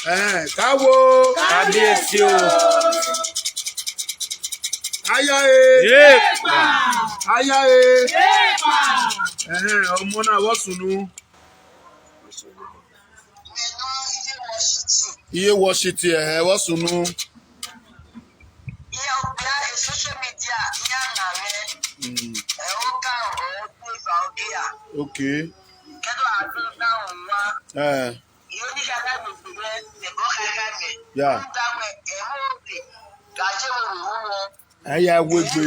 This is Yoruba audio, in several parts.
Káwo. Kábíyèsí o. Aya e. Yéèpà. Aya e. Ọmọ náà wọ́n sùnú. Iye wọ́ọ̀ṣì ti wọ́n sùnú. Ok. Yeah. Ẹ̀yà wégbé.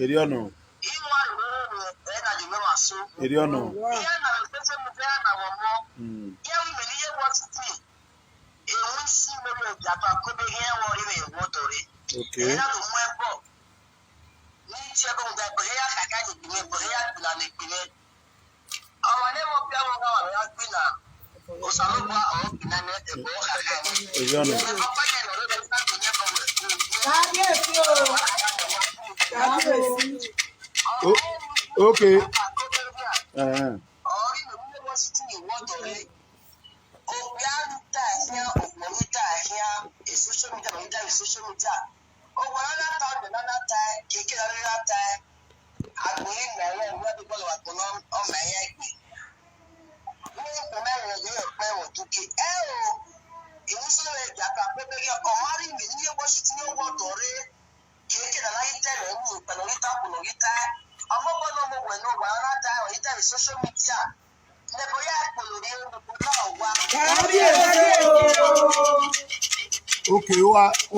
Èrè ọ̀nà. Èrè ọ̀nà. Ok. Èrè ọ̀nà. Kábíyèsí o. Kábíyèsí. Ok. Kábíyèsí o. Ok, ó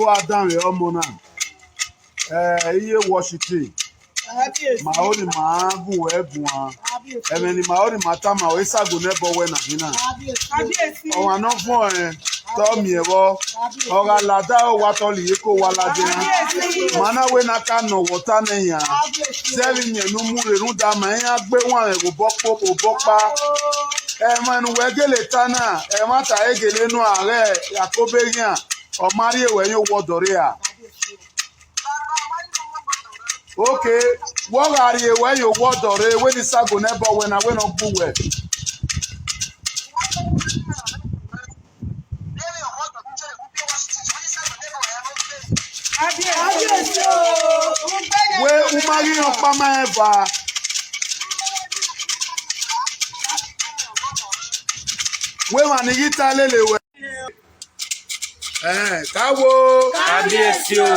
wá dáhùn ẹ̀ ọmọ náà. Iye wọ́ọ̀ṣì ti. Kábíyèsí. Màá ó ní màá gùn ẹ̀ gùn á. Kábíyèsí. Ẹ̀mẹ̀ ni màá ó ní màá tá màá ó ṣàgò nẹ́bọ̀ wẹ̀ nà hínà. Kábíyèsí. Ọ̀wọ̀n àná fún ẹ̀ tọ́ mi ẹ̀wọ́. Ọ̀rọ̀ àlàdá ó wa tọ́lì yìí kó wa ládé hàn. Màná wé na ká nà wọ́tá nìyàn. Sẹ́ẹ̀rì yẹn nu mú rèrú da mà ẹ̀ yá gbé wọn ẹ̀ kò bọ́ pọ̀ kò bọ́ pa. Ẹ̀ mọ ẹnu wẹ́ gèlè tánà ẹ̀ má ta ẹ̀ gèlè nu ààrẹ àkóbẹ́yàn ọ̀márí ẹ̀wẹ̀ yóò wọ dọ̀rẹ́ à. Ok, wọ́n rà rí ẹ̀wẹ̀ yóò wọ dọ̀rẹ́ wé ní sago nẹ́bọ̀ wẹ̀ náà wé náà kú wẹ̀. Kábíyèsí o. Wé umari yàn pamọ́ ẹ̀ fà. Wé wà ní yíta lélẹ̀ wẹ̀. Káwo. Kábíyèsí o.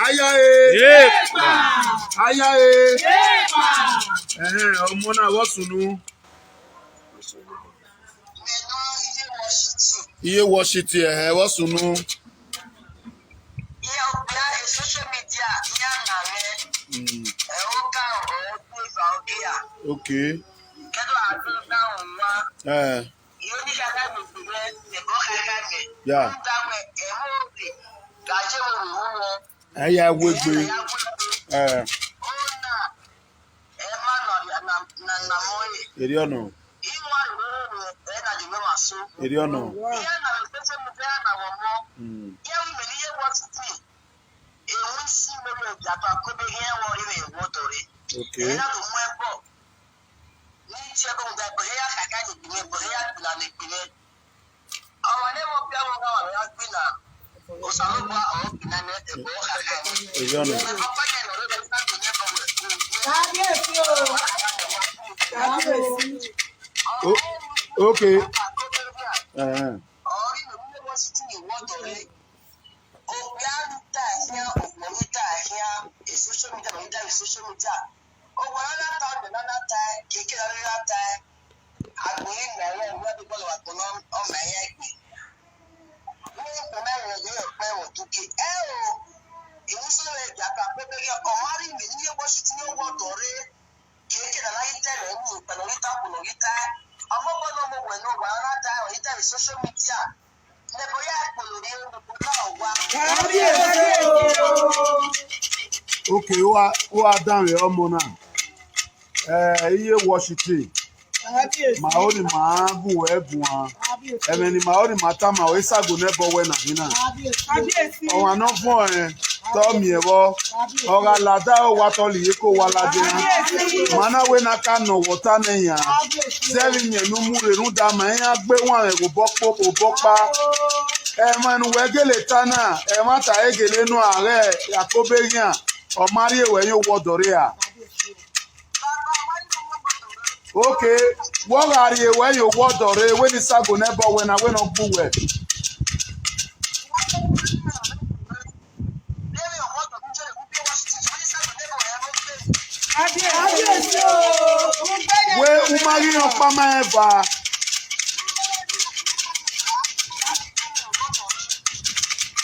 Aya e. Yéèpà. Aya e. Ọmọ náà wọ́n sùnú. Iye wọ́ọ̀ṣì ti wọ́n sùnú. Ok. Yeah. Ẹ̀yà wégbé. Èrè ọ̀nà. Èrè ọ̀nà. Ok. Èrè ọ̀nà. Kábíyèsí o. Kábíyèsí. Ok. Kábíyèsí o. Ok, ó wá dáhùn ẹ̀ ọmọ náà. Iye wọ́ọ̀ṣì ti. Kábíyèsí. Màá ó ní màá gùn ẹ̀ gùn á. Kábíyèsí. Ẹ̀mẹ̀ ni màá ó ní màá tá màá ó ṣàgò nẹ́bọ̀ wẹ̀ nà hínà. Kábíyèsí. Ọ̀wọ̀n àná fún ẹ̀ Tọ́ miẹ̀wọ́ ọ̀rànládá ó wa tọ́lì yìí kó wa ládé mana we na ka nọ wọ́tá nẹ̀yà sẹ́ẹ̀rì yẹn nu mú rèrú da mà ẹ̀ yá gbé wọn rẹ̀ kò bọ́ pọ̀ kò bọ́ pa ẹ̀mọ ẹnu wẹ́ gèlè tánà ẹ̀ má ta ẹ̀ gèlè nu ààrẹ àkóbẹ́yàn ọ̀márí ẹ̀wẹ̀ yóò wọ dọ̀rẹ́ à. Ok, wọ́n rà rí ẹ̀wẹ̀ yóò wọ dọ̀rẹ́ wẹ́ni sago nẹ́bọ̀ wẹ̀ na wẹ́nà gbú wẹ̀. Kábíyèsí o. We umari ọkpama ẹ̀fà.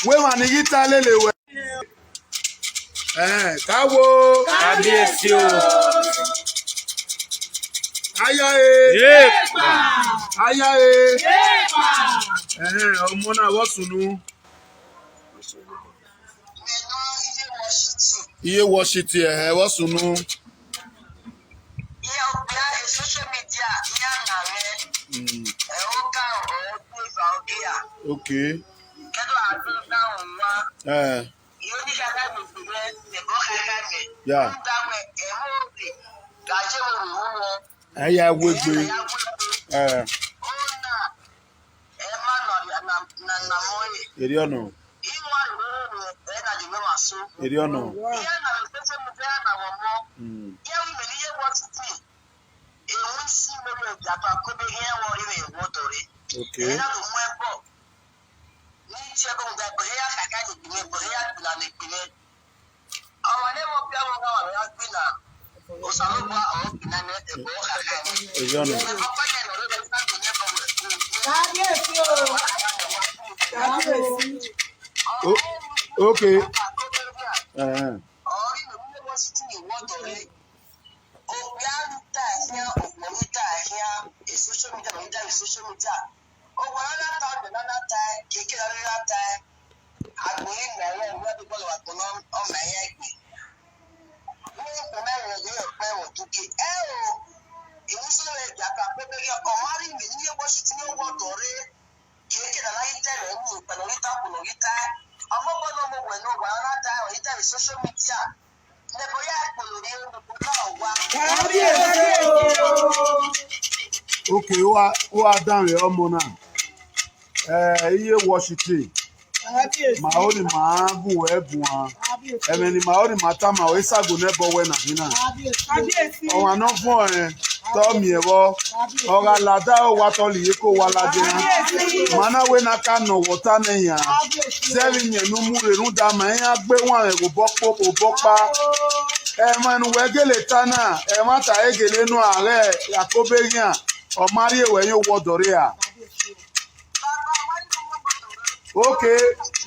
We mà ní yíta lélẹ̀ wẹ̀. Ẹ̀ káwo. Kábíyèsí o. Aya e. Yéèpà. Aya e. Ẹ̀hẹ́n, ọmọ náà wọ́n sùnú. Iye wọ́ọ̀ṣì ti ẹ̀hẹ́ wọ́n sùnú. Ok. Ẹ̀ yà. Ẹ̀yà wégbé. Ẹ̀ èrè ọ̀nà. Èrè ọ̀nà. Ok. Èrè ọ̀nà. Kábíyèsí o. Kábíyèsí. Ok. Ẹ̀hẹ́n. Kábíyèsí o. Ok, ó wá dáhùn ẹ̀ ọmọ náà. Ẹ̀ iye wọ́ọ̀ṣì tì. Kábíyèsí. Màá ó ní màá gùn ẹ̀ gùn á. Kábíyèsí. Ẹ̀mẹ̀ ni màá ó ní màá tá màá ó ṣàgò nẹ́bọ̀ wẹ̀ nà hínà. Kábíyèsí. Ọ̀wọ̀n àná fún ọ̀rẹ́ tọ́ miẹ̀wọ́ ọ̀rànládá ó wa tọ́lì yìí kó wa ládé mana we na ka nọ wọ́tá nẹ̀yà sẹ́ẹ̀rì yẹn nu mú rèrú da mà ẹ̀ yá gbé wọn rẹ̀ kò bọ́ pọ̀ kò bọ́ pa ẹ̀mọ ẹnu wẹ́ gèlè tánà ẹ̀ má ta ẹ̀ gèlè nu ààrẹ àkóbẹ́yàn ọ̀márí ẹ̀wẹ̀ yóò wọ dọ̀rẹ́ à. Ok,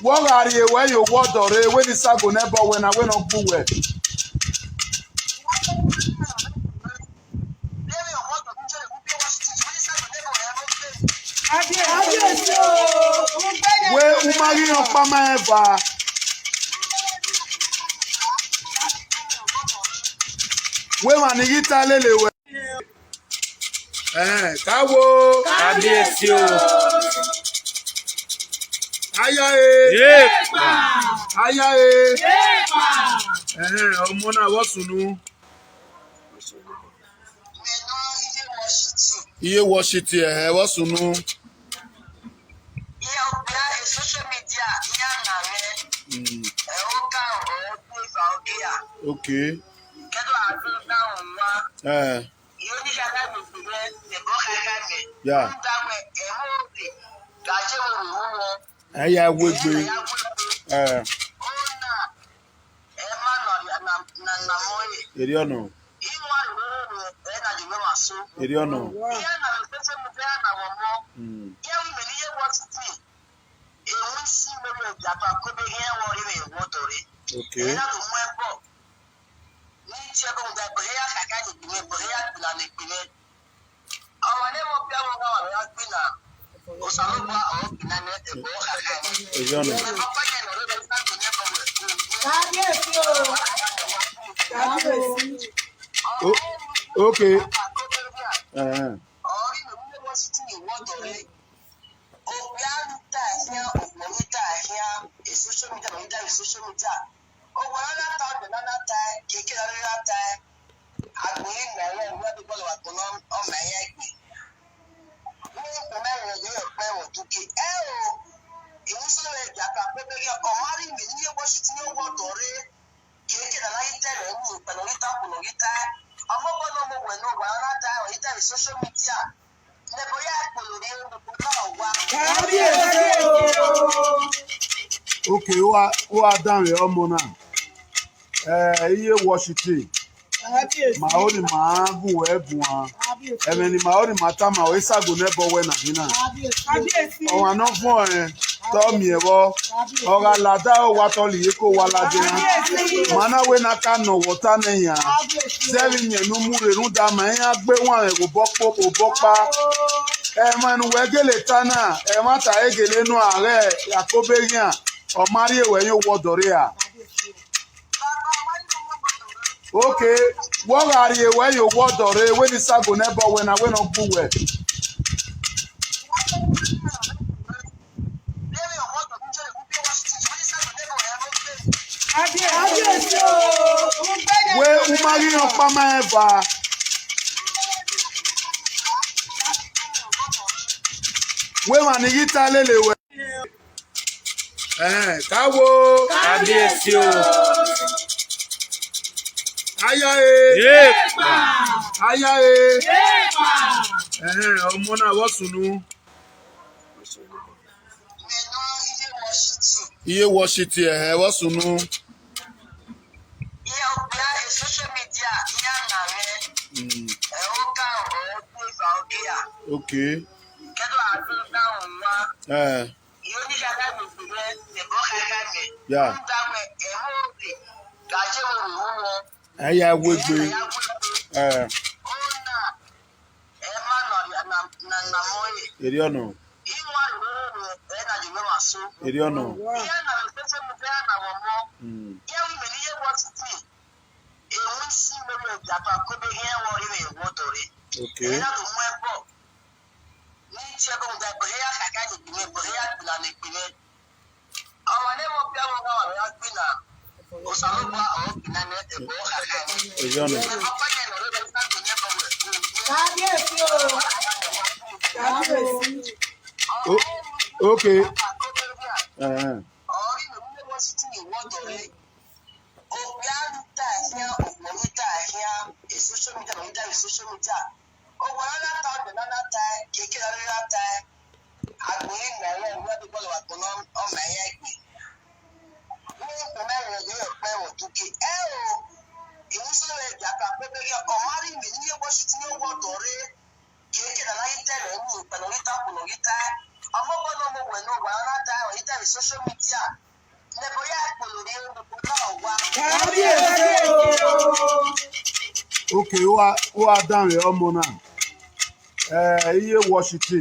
wọ́n rà rí ẹ̀wẹ̀ yóò wọ dọ̀rẹ́ wẹ́ni sago nẹ́bọ̀ wẹ̀ na wẹ́nà gbú wẹ̀. Kábíyèsí o. We umari ọkpama ẹ̀fà. We mà ní yíta lélẹ̀ wẹ̀. Ẹ̀hẹ́n, káwo. Kábíyèsí o. Aya e. Yéèpà. Aya e. Ẹ̀hẹ́n, ọmọ náà wọ́n sùnú. Iye wọ́ọ̀ṣì ti ẹ̀hẹ́ wọ́n sùnú. Ok. Ẹ̀ yà. Ẹ̀yà wégbé. Ẹ̀ èrè ọ̀nà. Èrè ọ̀nà. Ok. Èrè ọ̀nà. Kábíyèsí o. Kábíyèsí. Ok. Ẹ̀hẹ́n. Kábíyèsí o. Okay, ó wá dáhùn ẹ̀ ọmọ náà. Ẹ iye wọ́ṣìtì Kábíyèsí. màá ó ní màá gùn ẹ̀ gùn á. Kábíyèsí. Ẹ̀mẹ̀ ni màá ó ní màá tá màá ó ṣàgò nẹ́bọ̀ wẹ̀ nàhínà. Kábíyèsí. Kábíyèsí. Ọ̀hún àná fún ẹ̀ tọ́ mi ẹ̀ bọ́. Ọ̀rọ̀ àlàdá ó wa tọ́lì yìí kó wa lajẹ. Kábíyèsí. Màná wé na ká nà wọ́tá nìyà. Kábíyèsí. Sẹ́rí yẹn nu mú rèrú da màá yẹn gbé wọn ẹ̀ kò bọ́ pọ̀ kò bọ́ pa. Ẹ̀ mọ ẹnu wẹ́ gèlè tánà ẹ̀ má ta ẹ̀ gèlè nu ààrẹ àkóbẹ́yàn ọ̀márí ẹ̀wẹ̀ yóò wọ dọ̀rẹ́ à. Okay, wọ́n rà rí ewé yóò wọ́ dọ̀rẹ́ wé ní sago nẹ́bọ̀ wẹ̀ náà wé náà kú wẹ̀. Kábíyèsí o. Wé umari yàn pamọ́ ẹ̀ fà. Wé mà ní yíta lélẹ̀ wẹ̀. Ẹ̀hẹ̀n, káwo Kábíyèsí o. aya e Yéèpà. aya e. Ẹ̀hẹ̀n, ọmọ náà wọ́n sùnú. Iye wọ́ṣìtì ẹ̀hẹ̀ wọ́n sùnú. Okay. Yeah. Ẹ̀yà wégbé. Èrè ọ̀nà. Èrè ọ̀nà. Okay. Èrè ọ̀nà. Kábíyèsí o. Kábíyèsí. Okay. Kábíyèsí o. Okay, ó wá dáhùn ẹ̀ ọmọ náà. Iye wọ́ṣìtì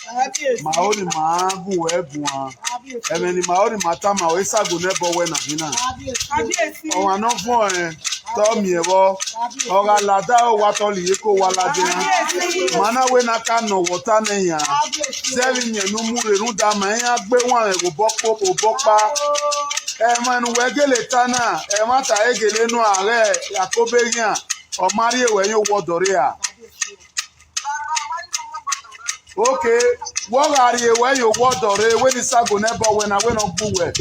Kábíyèsí. màá ó ní màá gùn ẹ̀ gùn á. Kábíyèsí. Ẹ̀mẹ̀ ni màá ó ní màá tá màá ó ṣàgò nẹ́bọ̀ wẹ̀ nàhínà. Kábíyèsí. Kábíyèsí. Ọ̀hún àná fún ẹ̀ tọ́ mi ẹ̀ bọ́. Ọ̀rọ̀ àlàdá ó wa tọ́lì yìí kó wa lajẹ. Kábíyèsí. Màná wé na ká nà wọ́tá nìyà. Kábíyèsí. Sẹ́rí yẹn nu mú rèrú da màá yẹn gbé wọn ẹ̀ kò bọ́ pọ̀ kò bọ́ pa. Ẹ̀ mọ ẹnu wẹ́ gèlè tánà ẹ̀ má ta ẹ̀ gèlè nu ààrẹ àkóbẹ́yàn ọ̀márí ẹ̀wẹ̀ yóò wọ dọ̀rẹ́ à. Okay, wọ́n rà rí ewé yóò wọ́ dọ̀rẹ́ wé ní sago nẹ́bọ̀ wẹ̀ náà wé náà kú wẹ̀.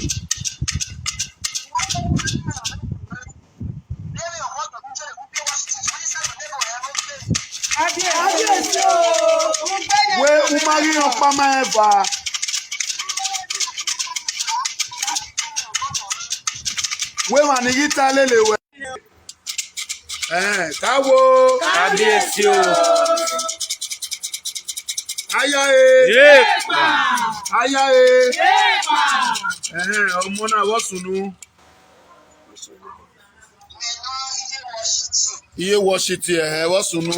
Kábíyèsí o. Wé umari yàn pamọ́ ẹ̀ fà. Wé mà ní yíta lélẹ̀ wẹ̀. Ẹ̀hẹ̀n, káwo Kábíyèsí o. aya e Yéèpà. aya e. Ẹ̀hẹ̀n, ọmọ náà wọ́n sùnú. Iye wọ́ṣìtì ẹ̀hẹ̀ wọ́n sùnú.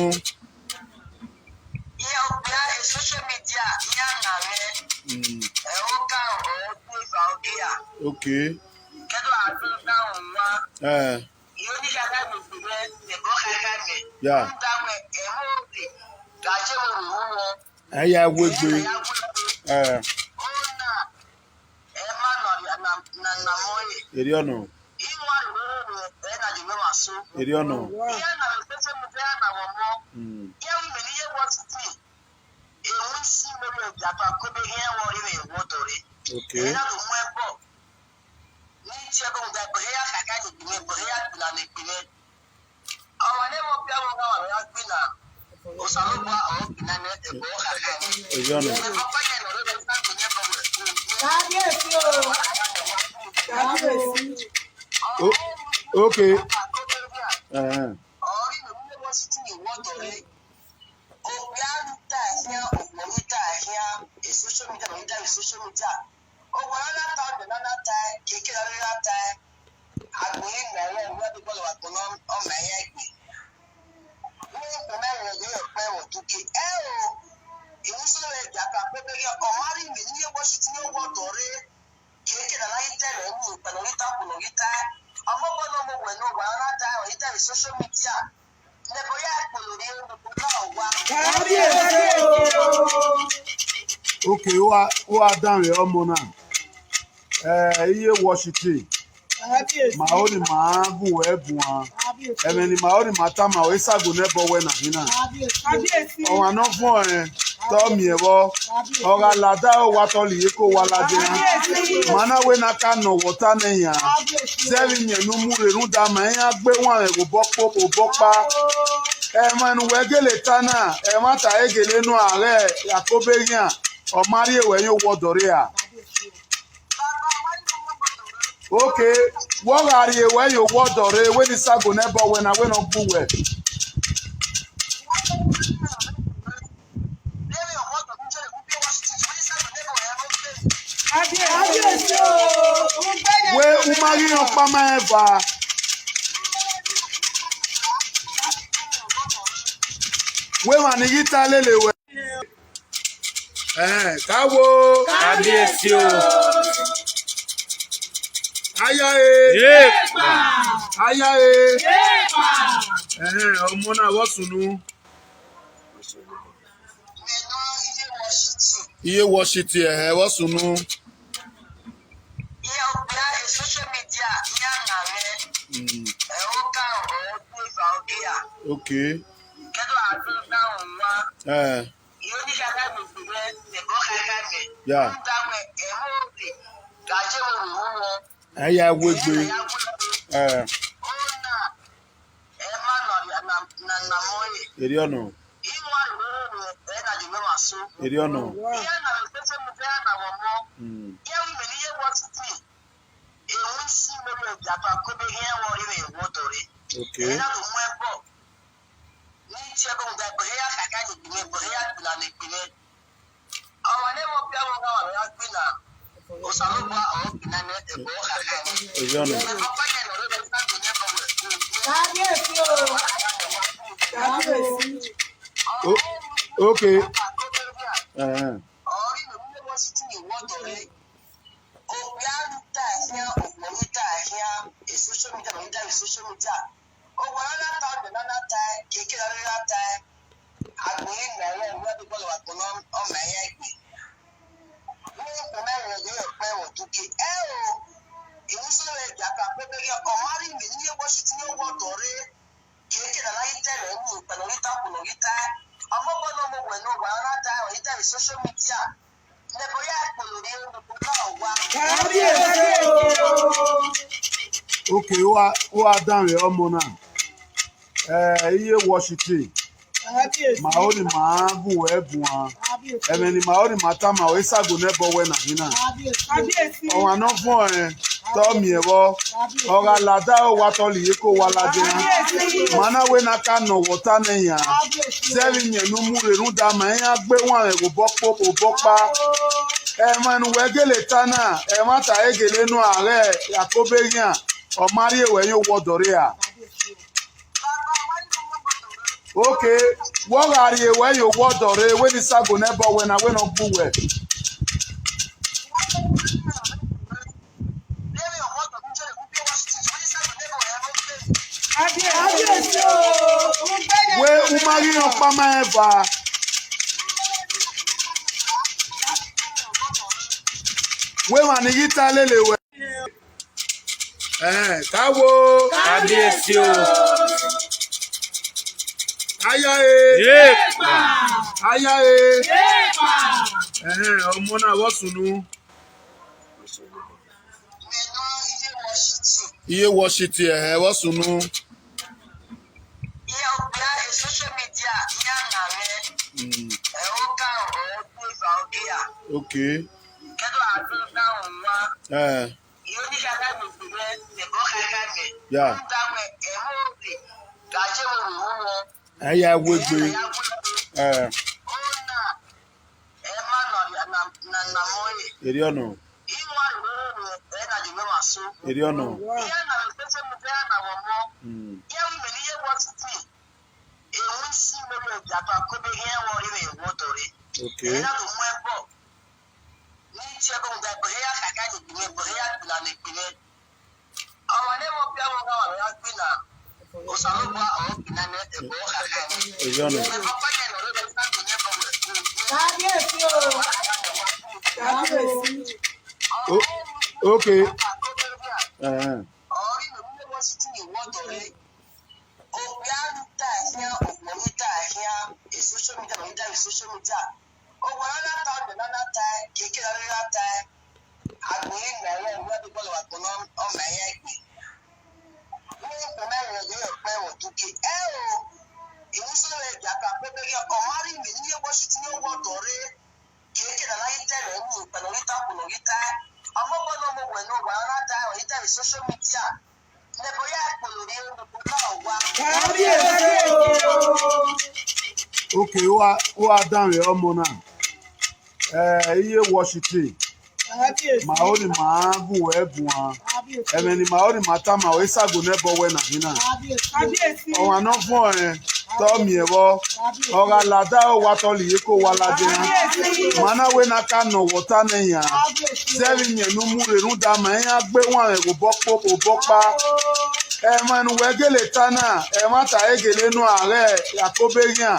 Okay. Yeah. Ẹ̀yà wégbé. Èrè ọ̀nà. Èrè ọ̀nà. Okay. Èrè ọ̀nà. Kábíyèsí o. Kábíyèsí. Okay. Uh-huh. Kábíyèsí o. Okay, ó wá dáhùn ẹ̀ ọmọ náà. Iye wọ́ṣìtì, Kábíyèsí. màá ó ní màá gùn ẹ̀ gùn á. Kábíyèsí. Ẹ̀mẹ̀ ni màá ó ní màá tá màá ó ṣàgò nẹ́bọ̀ wẹ̀ nà hínà. Kábíyèsí. Kábíyèsí. Ọ̀wọ̀n àná fún ẹ̀ tọ́ mi ẹ̀ wọ́. Ọ̀rọ̀ àlàdá ó wa tọ́lì yìí kó wa ládé hàn. Kábíyèsí. Màná wé na ká nà wọ́tá nìyàn. Kábíyèsí. Sẹ́rí yẹn nu mú rèrú da màá yẹn gbé wọn ẹ̀ kò bọ́ pọ̀ kò bọ́ pa. Ẹ̀mọ ẹnu wẹ́ gèlè tánà ẹ̀ má ta égèlè nù ààrẹ àkóbéyàn ọ̀márí èwẹ̀ yóò wọ dọ̀rí à. Okay, wọ́n rà rí ewé yóò wọ́ dọ̀rẹ́ ewé ní sago nẹ́bọ̀ wẹ̀ náà wẹ́ náà kú wẹ̀. Kábíyèsí o. Wé umari yàn pamọ́ ẹ̀ fà. Wé mà ní yíta lélẹ̀ wẹ̀. Ẹ̀ káwo Kábíyèsí o. aya e Yéèpà. aya e. Ẹ̀hẹ́n, ọmọ náà wọ́n sùnú. Iye wọ́ṣìtì ẹ̀hẹ́ wọ́n sùnú. Okay. Yeah. Ẹ̀yà wégbé. Èrè ọ̀nà. Èrè ọ̀nà. Okay. Èrè ọ̀nà. Kábíyèsí o. Kábíyèsí. Okay. Uh-huh. Kábíyèsí o. Okay, ó wá dáhùn ẹ̀ ọmọ náà. Iye wọ́ṣìtì, Kábíyèsí. màá ó ní màá gùn ẹ̀ gùn á. Kábíyèsí. Ẹ̀mẹ̀ ni màá ó ní màá tá màá ó ṣàgò nẹ́bọ̀ wẹ̀ nà hínà. Kábíyèsí. Ọ̀wọ̀n àná fún ẹ̀ tọ́ mi ẹ̀ wọ́. Ọ̀rọ̀ àlàdá ó wa tọ́lì yìí kó wa ládé hàn. Kábíyèsí. Màná wé na ká nà wọ́tá nìyàn. Kábíyèsí. Sẹ́rí yẹn nu mú rèrú da màá yẹn gbé wọn ẹ̀ kò bọ́ pọ̀ kò bọ́ pa. Ẹ̀mọ ẹnu wẹ́ gèlè tánà ẹ̀ má ta égèlè nù ààrẹ àkóbéyàn ọ̀márí èwẹ̀ yóò wọ dọ̀rí à. Okay, wọ́n rà rí ewé yóò wọ́ dọ̀rẹ́ ewé ní sago nẹ́bọ̀ wẹ̀ náà wẹ́ náà kú wẹ̀. Kábíyèsí o. Wé umari yàn pamọ́ ẹ̀ fà. Wé mà ní yíta lélẹ̀ wẹ̀. Káwo. Kábíyèsí o. Aya e. Yéèpà. Aya e. Ọmọ náà wọ́n sùnú. Iye wọ́ọ̀ṣì ti wọ́n sùnú. Ok. Yeah. Ẹ̀yà wégbé. Èrè ọ̀nà. Èrè ọ̀nà. Ok. Èrè ọ̀nà. Kábíyèsí o. Kábíyèsí. Ok. Kábíyèsí o. Ok, ó wá dáhùn ẹ̀ ọmọ náà. Iye wọ́ọ̀ṣì ti. Kábíyèsí. Màá ó ní màá gùn ẹ̀ gùn á. Kábíyèsí. Ẹ̀mẹ̀ ni màá ó ní màá tá màá ó ṣàgò nẹ́bọ̀ wẹ̀ nà hínà. Kábíyèsí. Ọ̀wọ̀n àná fún ẹ̀ tọ́ mi ẹ̀ wọ́. Ọ̀rọ̀ àlàdá ó wa tọ́lì yìí kó wa ládé hàn. Màná wé na ká nà wọ́tá nìyàn. Sẹ́rí yẹn nu mú rèrú da mà ẹ̀ yá gbé wọn ẹ̀ kò bọ́ pọ̀ kò bọ́ pa. Ẹ̀ mọ ẹnu wẹ́ gèlè tánà ẹ̀ má ta ẹ̀ gèlè nu ààrẹ àkóbéyàn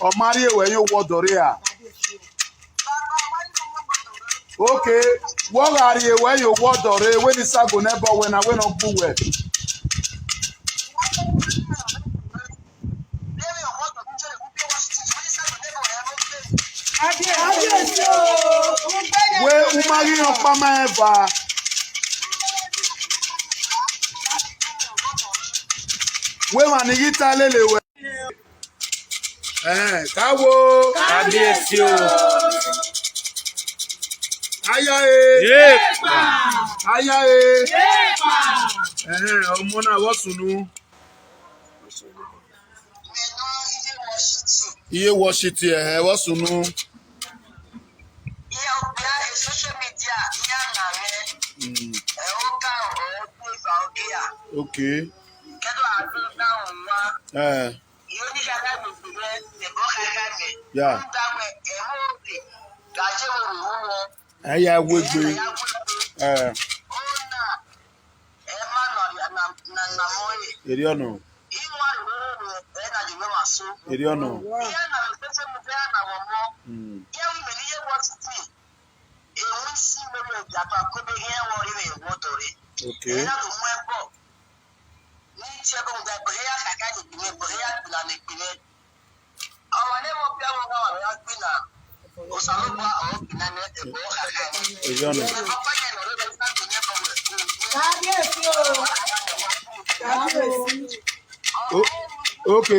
ọ̀márí ẹ̀wẹ̀ yóò wọ dọ̀rẹ́ à. Ok, wọ́n rà rí ẹ̀wẹ̀ yóò wọ dọ̀rẹ́ wé ní sago nẹ́bọ̀ wẹ̀ náà wé náà gbú wẹ̀. Kábíyèsí o. Wé umari yàn pamọ́ ẹ̀ fà. Wé wà ní yíta lélẹ̀ wẹ̀. Káwo. Kábíyèsí o. Aya e. Yéèpà. Aya e. Ọmọ náà wọ́n sùnú. Iye wọ́ọ̀ṣì ti wọ́n sùnú. Ok. Yeah. Ẹ̀yà wégbé. Èrè ọ̀nà. Èrè ọ̀nà. Ok. Èrè ọ̀nà. Kábíyèsí o. Kábíyèsí. Ok.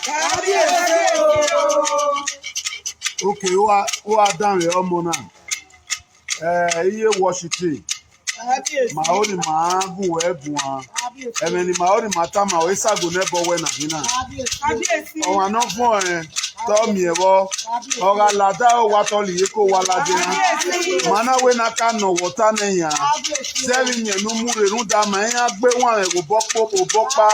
Kábíyèsí o. Ok, ó wá dáhùn ẹ̀ ọmọ náà. Iye wọ́ọ̀ṣì ti. Kábíyèsí. Màá ó ní màá gùn ẹ̀ gùn á. Kábíyèsí. Ẹ̀mẹ̀ ni màá ó ní màá tá màá ó ṣàgò nẹ́bọ̀ wẹ̀ nà hínà. Kábíyèsí. Ọ̀wọ̀n àná fún ẹ̀ Tọ́ miẹ̀wọ́ ọ̀rá làdá ó wa tọ́lì yìí kó wa ládé mana we na ká nọ̀ wọ́tá nẹ̀yà sẹ́rí yẹn nu múrerú da mà ẹ̀ yá gbé wọn rẹ̀ kò bọ́ pọ̀ kò bọ́ pa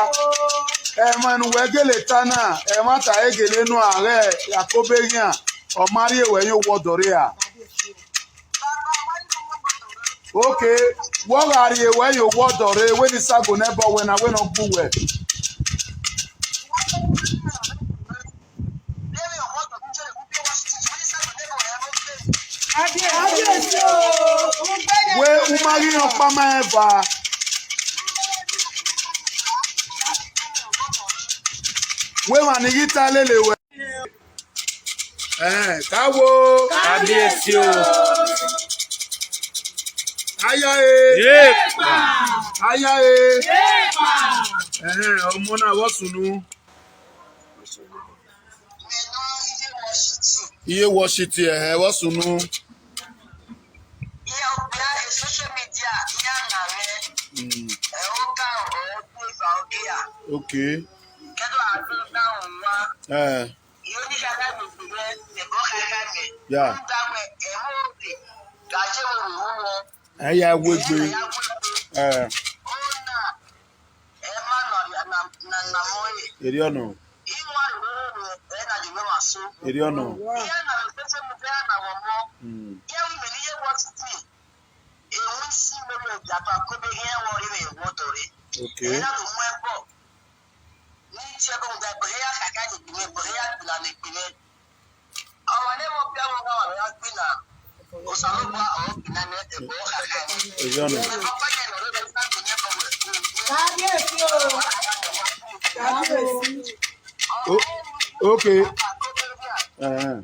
ẹ̀mọ́nu wẹ́gẹ́lẹ̀ tánà ẹ̀mọ́ta ẹ̀gẹ́lẹ̀ nu ààrẹ àkóbẹ́yàn ọ̀márí ẹ̀wẹ̀ yóò wọ́ dọ̀rẹ́ à. Ok, wọ́n rà rí ẹ̀wẹ̀ yóò wọ́ dọ̀rẹ́ wẹ́ni sago nẹ́bọ̀ wẹ̀ na wẹ́nà gbú wẹ̀. Kábíyèsí o. Wé umari yan pamọ́ ẹ̀ fà. Wé wà ní yíta lélẹ̀ wẹ̀. Ẹ̀ káwo. Kábíyèsí o. Aya e. Yéèpà. Aya e. Ẹ̀hẹ́n, ọmọ náà wọ́n sùnú. Iye wọ́ọ̀ṣì ti ẹ̀hẹ́ wọ́n sùnú. Ok. Ẹ̀ yà. Ẹ̀yà wégbé. Ẹ̀ èrè ọ̀nà. Èrè ọ̀nà. Ok. Èrè ọ̀nà. Kábíyèsí o. Kábíyèsí. Ok. Ẹ̀hẹ́n.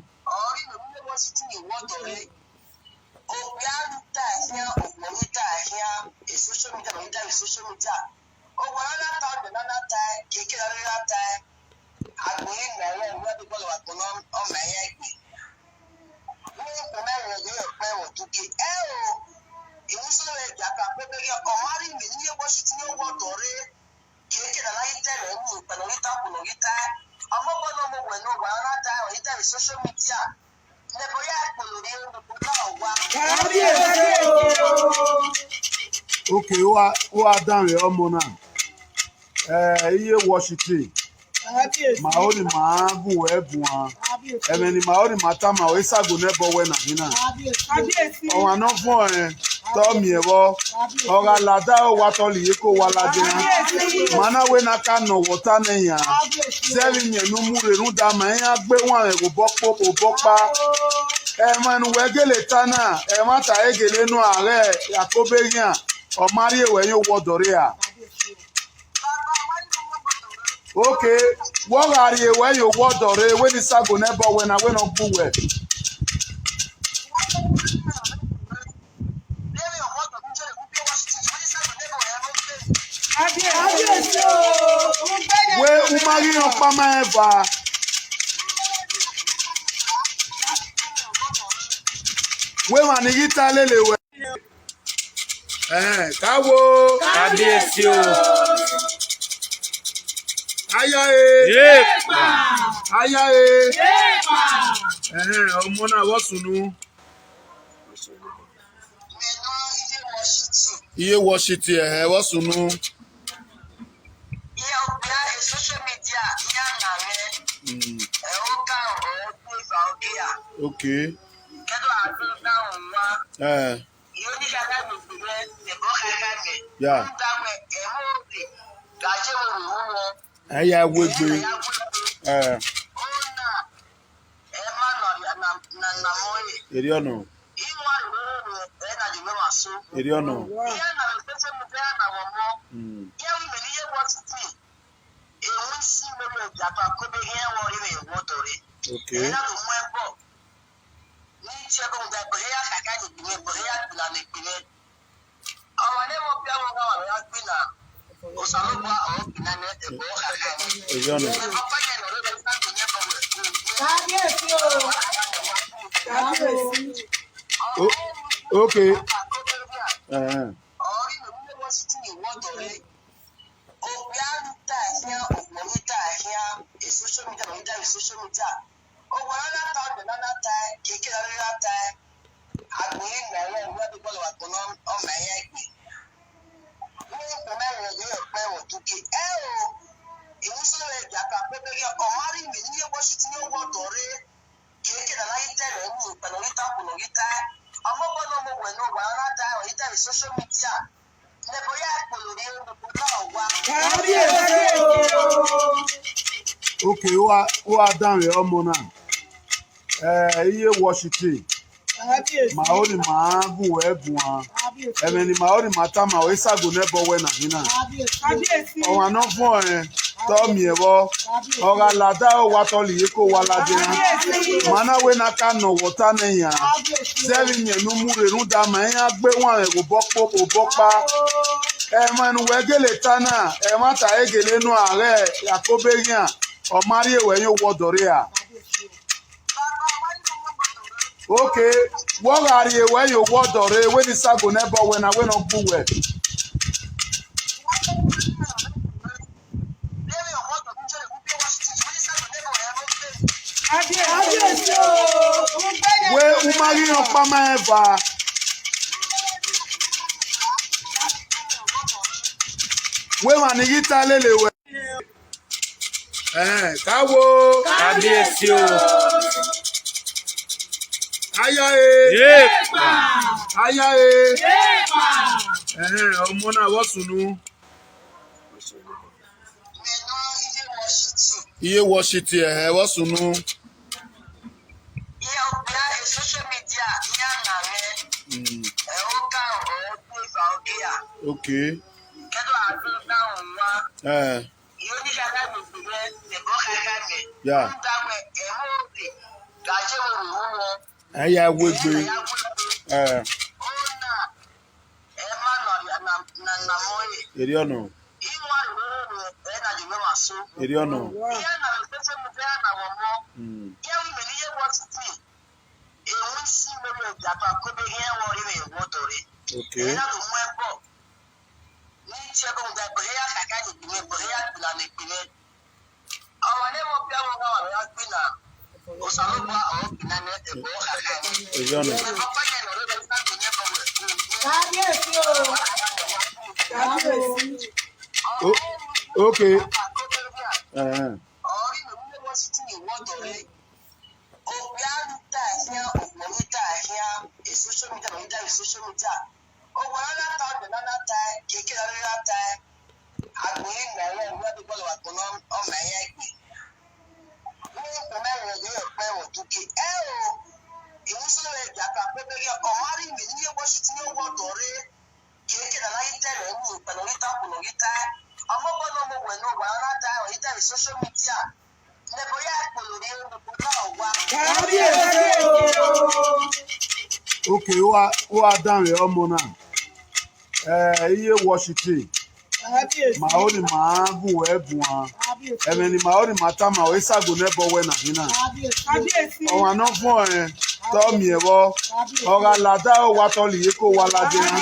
Kábíyèsí o. Ok, ó wá dáhùn ẹ̀ ọmọ náà. Ẹ̀ iye wọ́ọ̀ṣì tì. Kábíyèsí. Màá ó ní màá gùn ẹ̀ gùn á. Kábíyèsí. Ẹ̀mẹ̀ ni màá ó ní màá tá màá ó ṣàgò nẹ́bọ̀ wẹ̀ nàhínà. Kábíyèsí. Ọ̀wọ̀n àná fún ọ̀rẹ́ tọ́ miẹ̀wọ́ ọ̀rá làdá ó wa tọ́lì yìí kó wa ládé mana we na ká nọ̀ wọ́tá nẹ̀yà sẹ́rí yẹn nu múrerú da mà ẹ̀ yá gbé wọn rẹ̀ kò bọ́ pọ̀ kò bọ́ pa ẹ̀mọ́nu wẹ́gẹ́lẹ̀ tánà ẹ̀mọ́ta ẹ̀gẹ́lẹ̀ nu ààrẹ àkóbẹ́yàn ọ̀márí ẹ̀wẹ̀ yóò wọ́ dọ̀rẹ́ à. Ok, wọ́n rà rí ẹ̀wẹ̀ yóò wọ́ dọ̀rẹ́ wẹ́ni sago nẹ́bọ̀ wẹ̀ na wẹ́nà gbú wẹ̀. Kábíyèsí o. Wé umari yan pamọ́ ẹ̀ fà. Wé wà ní yíta lélẹ̀ wẹ̀. Ẹ̀hẹ́n, káwo. Kábíyèsí o. Aya e. Yéèpà. Aya e. Ẹ̀hẹ́n, ọmọ náà wọ́n sùnú. Iye wọ́ọ̀ṣì ti ẹ̀hẹ́ wọ́n sùnú. Ok. Ẹ̀ yà. Ẹ̀yà wégbé. Ẹ̀ èrè ọ̀nà. Èrè ọ̀nà. Ok. Èrè ọ̀nà. Kábíyèsí o. Kábíyèsí. Ok. Ẹ̀hẹ́n. Kábíyèsí o. Okay, ó wá dáhùn ẹ ọmọ náà. Ẹ iye wọ́ṣìtì. Kábíyèsí. Màá ní màá gùn ẹ gùn á. Kábíyèsí. Ẹ̀mẹ̀ ni màá ní màá tá màá ó ṣàgò nẹ́bọ̀ wẹ̀ nà hínà. Kábíyèsí. Ọ̀wọ̀n àná fún ẹ tọ́ mi ẹ̀wọ́. Ọ̀rọ̀ àlàdá ó wa tọ́lì yìí kó wa ládé hàn. Màná wé na ká nà wọ́tá nìyàn. Sẹ́rí yẹn nu mú rèrú da màá yẹn gbé wọn ẹ̀ kò bọ́ pọ̀ kò bọ́ pa. Ẹ̀mọ ẹnu wẹ́ gèlè tánà ẹ̀ má ta égèlè nù ààrẹ àkóbéyàn ọ̀márí èwẹ̀ yóò wọ dọ̀rí à. Okay, wọ́n rà rí ewé yóò wọ dọ̀rí wé ní sago nẹ́bọ̀ wẹ̀ náà wé náà gbú wẹ̀. Kábíyèsí o. Wé umari yàn pamọ́ ẹ̀ fà. Wé wà ní yíta lélẹ̀ wẹ̀. Ẹ̀hẹ́n, káwo. Kábíyèsí o. Aya e. Yéèpà. Aya e. Ẹ̀hẹ́n, ọmọ náà wọ́n sùnú. Iye wọ́ṣìtì ẹ̀hẹ́ wọ́n sùnú. Okay. Yeah. Ẹ̀yà wégbé. Èrè ọ̀nà. Èrè ọ̀nà. Okay. Èrè ọ̀nà. Kábíyèsí o. Kábíyèsí. Okay. Kábíyèsí o. Okay, ó wá dáhùn ẹ ọmọ náà. Iye wọ́ṣìtì. Kábíyèsí. Màá ní màá gùn ẹ gùn á. Kábíyèsí. Ẹ̀mẹ̀ ni màá ní màá tá màá ó ṣàgò nẹ́bọ̀ wẹ̀ nà hínà. Kábíyèsí. Ọ̀wọ̀n àná fún ẹ tọ́ mi ẹ̀wọ́. Ọ̀rọ̀ àlàdá ó wa tọ́lì yìí kó wa ládé hàn.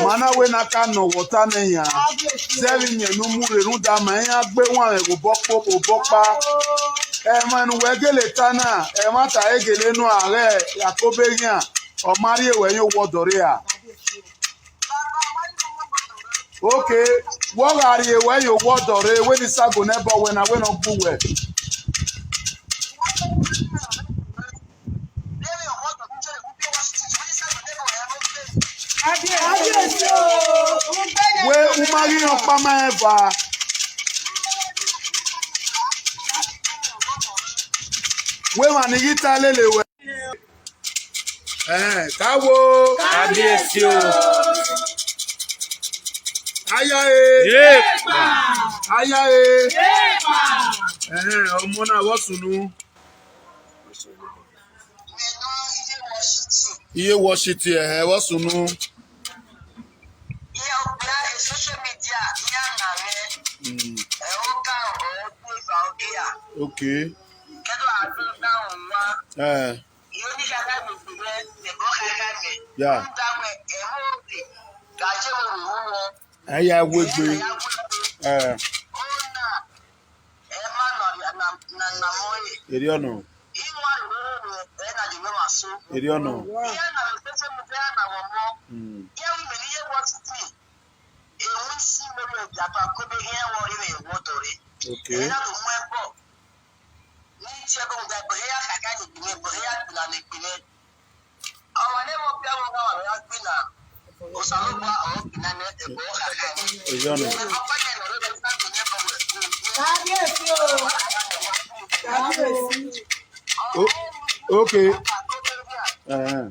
Màná wé na ká nà wọ́tá nìyàn. Sẹ́rí yẹn nu mú rèrú da màá yẹn gbé wọn ẹ̀ kò bọ́ pọ̀ kò bọ́ pa. Ẹ̀mọ ẹnu wẹ́ gèlè tánà ẹ̀ má ta égèlè nù ààrẹ àkóbéyàn ọ̀márí èwẹ̀ yóò wọ dọ̀rí à. Okay, wọ́n rà rí ewé yóò wọ dọ̀rí wé ní sago nẹ́bọ̀ wẹ̀ náà wé náà gbú wẹ̀. Kábíyèsí o. Wé umari yàn pamọ́ ẹ̀ fà. Wé wà ní yíta lélẹ̀ wẹ̀. Ẹ̀hẹ́n, káwo. Kábíyèsí o. Aya e. Yéèpà. Aya e. Ẹ̀hẹ́n, ọmọ náà wọ́n sùnú. Iye wọ́ṣìtì ẹ̀hẹ́ wọ́n sùnú. Okay. Yeah. Ẹ̀yà wégbé. Èrè ọ̀nà. Èrè ọ̀nà. Okay. Èrè ọ̀nà. Kábíyèsí o. Kábíyèsí. Okay. Uh-huh.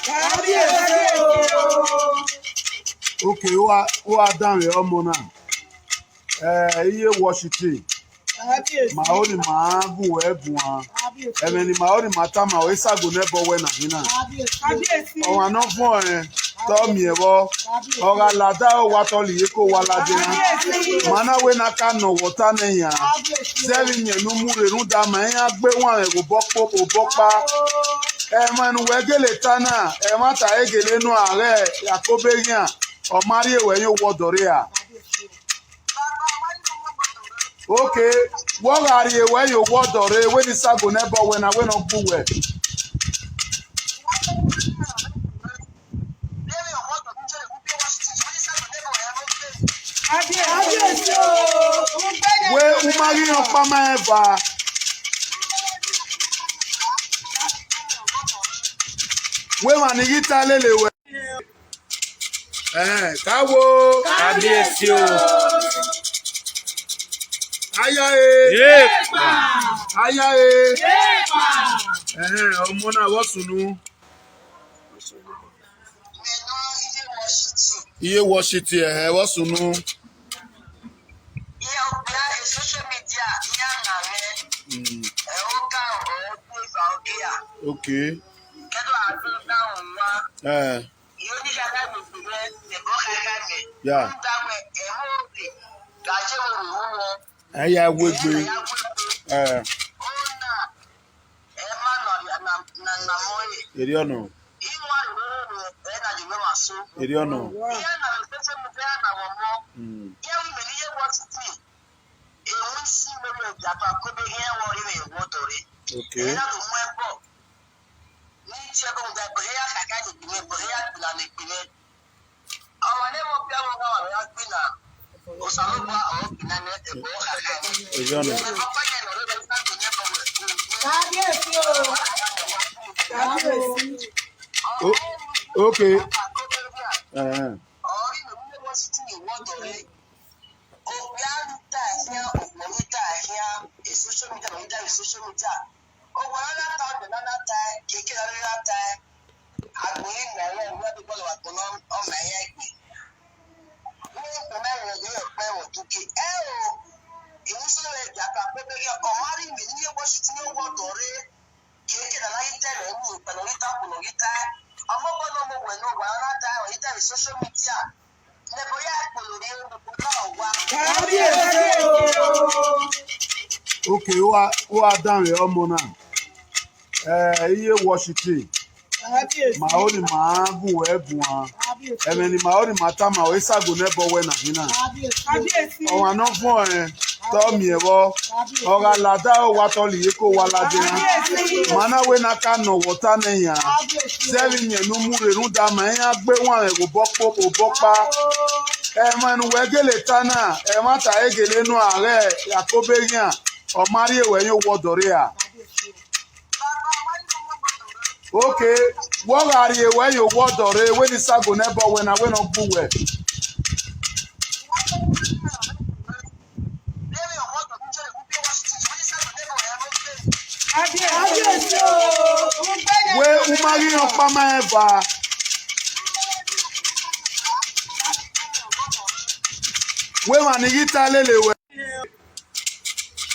Kábíyèsí o. Okay, ó wá dáhùn ẹ̀ ọmọ náà. Iye wọ́ṣìtì, Kábíyèsí. màá ó ní màá gùn ẹ̀ gùn á. Kábíyèsí. Ẹ̀mẹ̀ ni màá ó ní màá tá màá ó ṣàgò nẹ́bọ̀ wẹ̀ nà hínà. Kábíyèsí. Ọ̀hún àná fún ẹ̀ tọ́ mi ẹ̀ wọ́. Ọ̀rọ̀ àlàdá ó wa tọ́lì yìí kó wa ládé hàn. Màná wé na ká nà wọ́tá nìyàn. Sẹ́rí yẹn nu mú rèrú da màá yẹn gbé wọn rẹ̀ kò bọ́ pọ̀ kò bọ́ pa. Ẹ̀mọ ẹnu wẹ́ gèlè tánà ẹ̀ má ta égèlè nù ààrẹ àkóbéyàn ọ̀márí èwẹ̀ yóò wọ dọ̀rẹ́ à. Okay, wọ́n rà rí ewé yóò wọ́ dọ̀rẹ́ wé ní sago nẹ́bọ̀ wẹ̀ náà wé náà kú wẹ̀. Kábíyèsí o. Wé umari yàn pamọ́ ẹ̀ fà. Wé wà ní yíta lélẹ̀ wẹ̀. Ẹ̀ káwo Kábíyèsí o. aya e Yéèpà. aya e. Ẹ̀hẹ́n, ọmọ náà wọ́n sùnú. Iye wọ́ṣìtì ẹ̀hẹ́ wọ́n sùnú. Okay. Yeah. Ẹ̀yà wégbé. Èrè ọ̀nà. Èrè ọ̀nà. Okay. Èrè ọ̀nà. Kábíyèsí o. Kábíyèsí. Okay. Uh-huh. Kábíyèsí o. Okay, ó wá dáhùn ẹ̀ ọmọ náà. Iye wọ́ṣìtì, Kábíyèsí. màá ó ní màá gùn ẹ̀ gùn á. Kábíyèsí. Ẹ̀mẹ̀ ni màá ó ní màá tá màá ó ṣàgò nẹ́bọ̀ wẹ̀ nà hínà. Kábíyèsí. Ọ̀hún àná fún ẹ̀ tọ́ mi ẹ̀ wọ́. Ọ̀rọ̀ àlàdá ó wa tọ́lì yìí kó wa ládé hàn. Màná wé na ká nà wọ́tá nìyàn. Sẹ́rí yẹn nu mú rèrú da màá yẹn gbé wọn rẹ̀ kò bọ́ pọ̀ kò bọ́ pa. Ẹ̀mọ ẹnu wẹ́ gèlè tánà ẹ̀ má ta égèlè nù ààrẹ àkóbéyàn ọ̀márí èwẹ̀ yóò wọ dọ̀rẹ́ à. Okay, wọ́n rà rí ewé yóò wọ́ dọ̀rẹ́ wé ní sago nẹ́bọ̀ wẹ̀ náà wé náà kú wẹ̀. Kábíyèsí o. Wé umari yàn pamọ́ ẹ̀ fà. Wé wà ní yíta lélẹ̀ wẹ̀.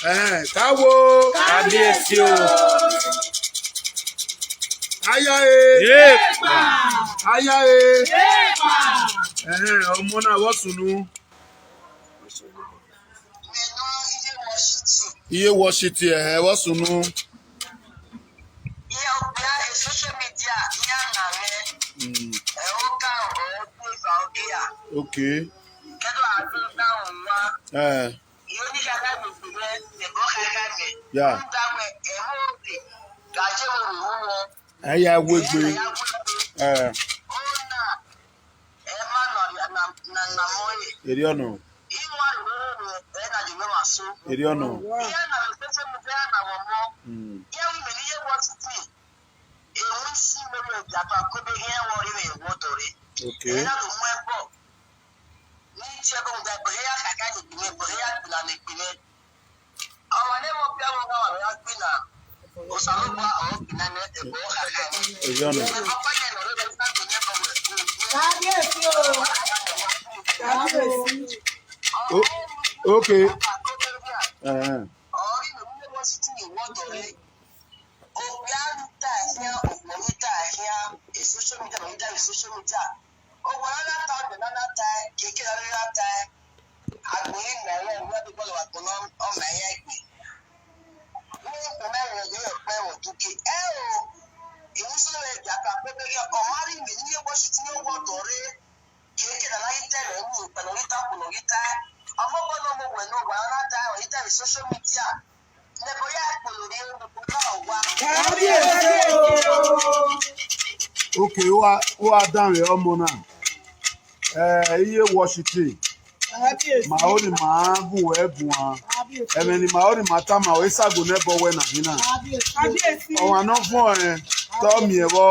Káwo. Kábíyèsí o. Aya e. Yéèpà. Aya e. Ọmọ náà wọ́n sùnú. Iye wọ́ọ̀ṣì ti ẹ̀hẹ́ wọ́n sùnú. Ok. Ya. Ẹ̀yà wégbé. Èrè ọ̀nà. Èrè ọ̀nà. Ok. Èrè ọ̀nà. Kábíyèsí o. Kábíyèsí. Ok. Kábíyèsí o. Ok, ó wá dáhùn ẹ̀ ọmọ náà. Iye wọ́ọ̀ṣì ti. Kábíyèsí. Màá ó ní màá gùn ẹ̀ gùn á. Kábíyèsí. Ẹ̀mẹ̀ ni màá ó ní màá tá màá ó ṣàgò nẹ́bọ̀ wẹ̀ nàhínà. Kábíyèsí. Ọ̀wọ̀n àná fún ẹ̀ tọ́ mi ẹ̀ wọ́.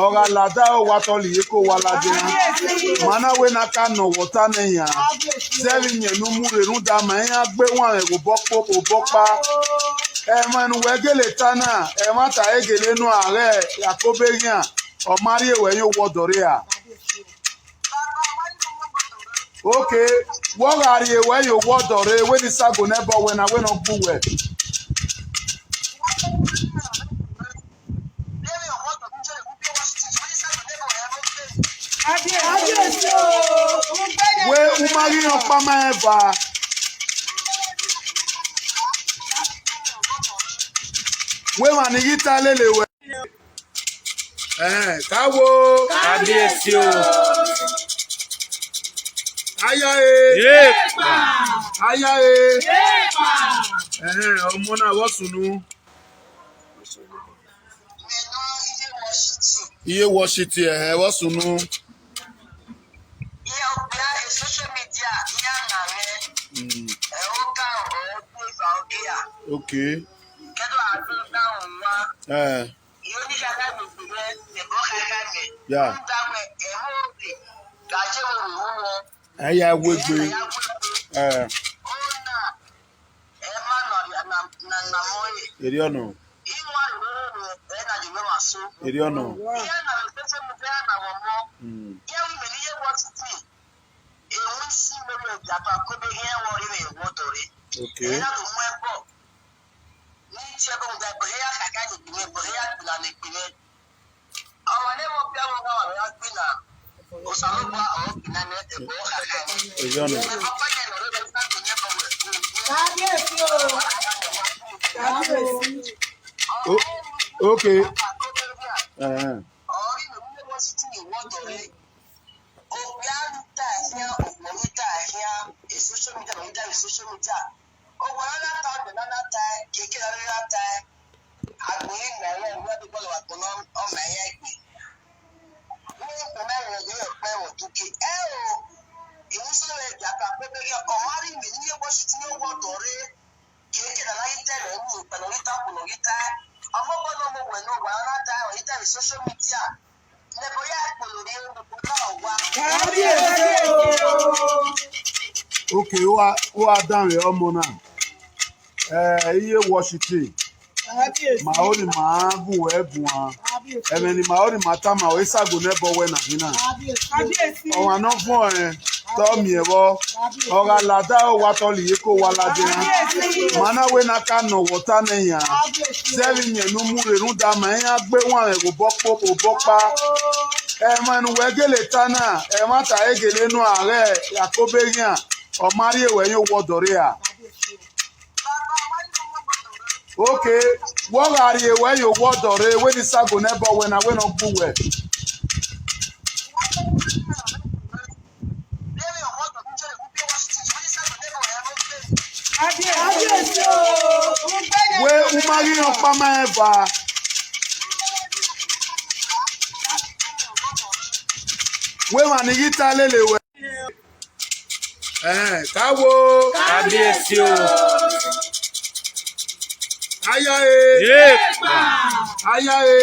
Ọ̀rọ̀ àlàdá ó wa tọ́lì yìí kó wa lajẹ. Màná wé na ká nà wọ́tá nìyà. Sẹ́ẹ̀rì yẹn nu mú rèrú da màá yẹn gbé wọn rẹ̀ kò bọ́ pọ̀ kò bọ́ pa. Ẹ̀mọ ẹnu wẹ́ gèlè tánà ẹ̀ má ta égèlè nu ààrẹ àkóbéyàn ọ̀márí èwẹ̀ yóò wọ dọ̀rẹ́ à. Ok, wọ́n rà rí ewé yóò wọ dọ̀rẹ́ wé ní sago nẹ́bọ̀ wẹ̀ náà wé náà kú wẹ̀. Kábíyèsí o. Wé umari yàn pamọ́ ẹ̀ fà. Wé wà ní yíta lélẹ̀ wẹ̀. Káwo. Kábíyèsí o. Aya e. Yéèpà. Aya e. Ọmọ náà wọ́n sùnú. Iye wọ́ọ̀ṣì ti ẹ̀hẹ́ wọ́n sùnú. Ok. Ya. Ẹ̀yà wégbé. Èrè ọ̀nà. Èrè ọ̀nà. Ok. Èrè ọ̀nà. Kábíyèsí o. Kábíyèsí. Ok. Kábíyèsí o. Ok, ó wá dáhùn ẹ̀ ọmọ náà. Iye wọ́ọ̀ṣì ti. Kábíyèsí. Màá ó ní màá gùn ẹ̀ gùn á. Kábíyèsí. Ẹ̀mẹ̀ ni màá ó ní màá tá màá ó ṣàgò nẹ́bọ̀ wẹ̀ nàhínà. Kábíyèsí. Ọ̀wọ̀n àná fún ẹ̀ Tọ́ miẹ̀wọ́ ọ̀rá làdá ó wa tọ́lì yìí kó wa ládé mana we na ka nọ wọ́tá nìyà sẹ́rí yẹn nu múre nu da mà ẹ̀yà gbé wọn rẹ̀ kò bọ́ pọ̀ kò bọ́ pa ẹ̀mọ ẹnu wẹ́ gèlè tánà ẹ̀mọ ta egèlè nu ààrẹ àkóbẹ́yàn ọ̀márí ẹ̀wẹ̀ yóò wọ dọ̀rẹ́ à. Ok, wọ́n rà rí ẹ̀wẹ̀ yóò wọ dọ̀rẹ́ wẹ́ ní sago nẹ́bọ̀ wẹ̀ náà wẹ́ náà gbú wẹ̀. Kábíyèsí o. Wé umari ọ̀pá máa ẹ̀ fà. Wé wà ní yíta lélẹ̀ wẹ̀. Ẹ̀hẹ́n, káwo. Kábíyèsí o. Aya e. Yéèpà. Aya e.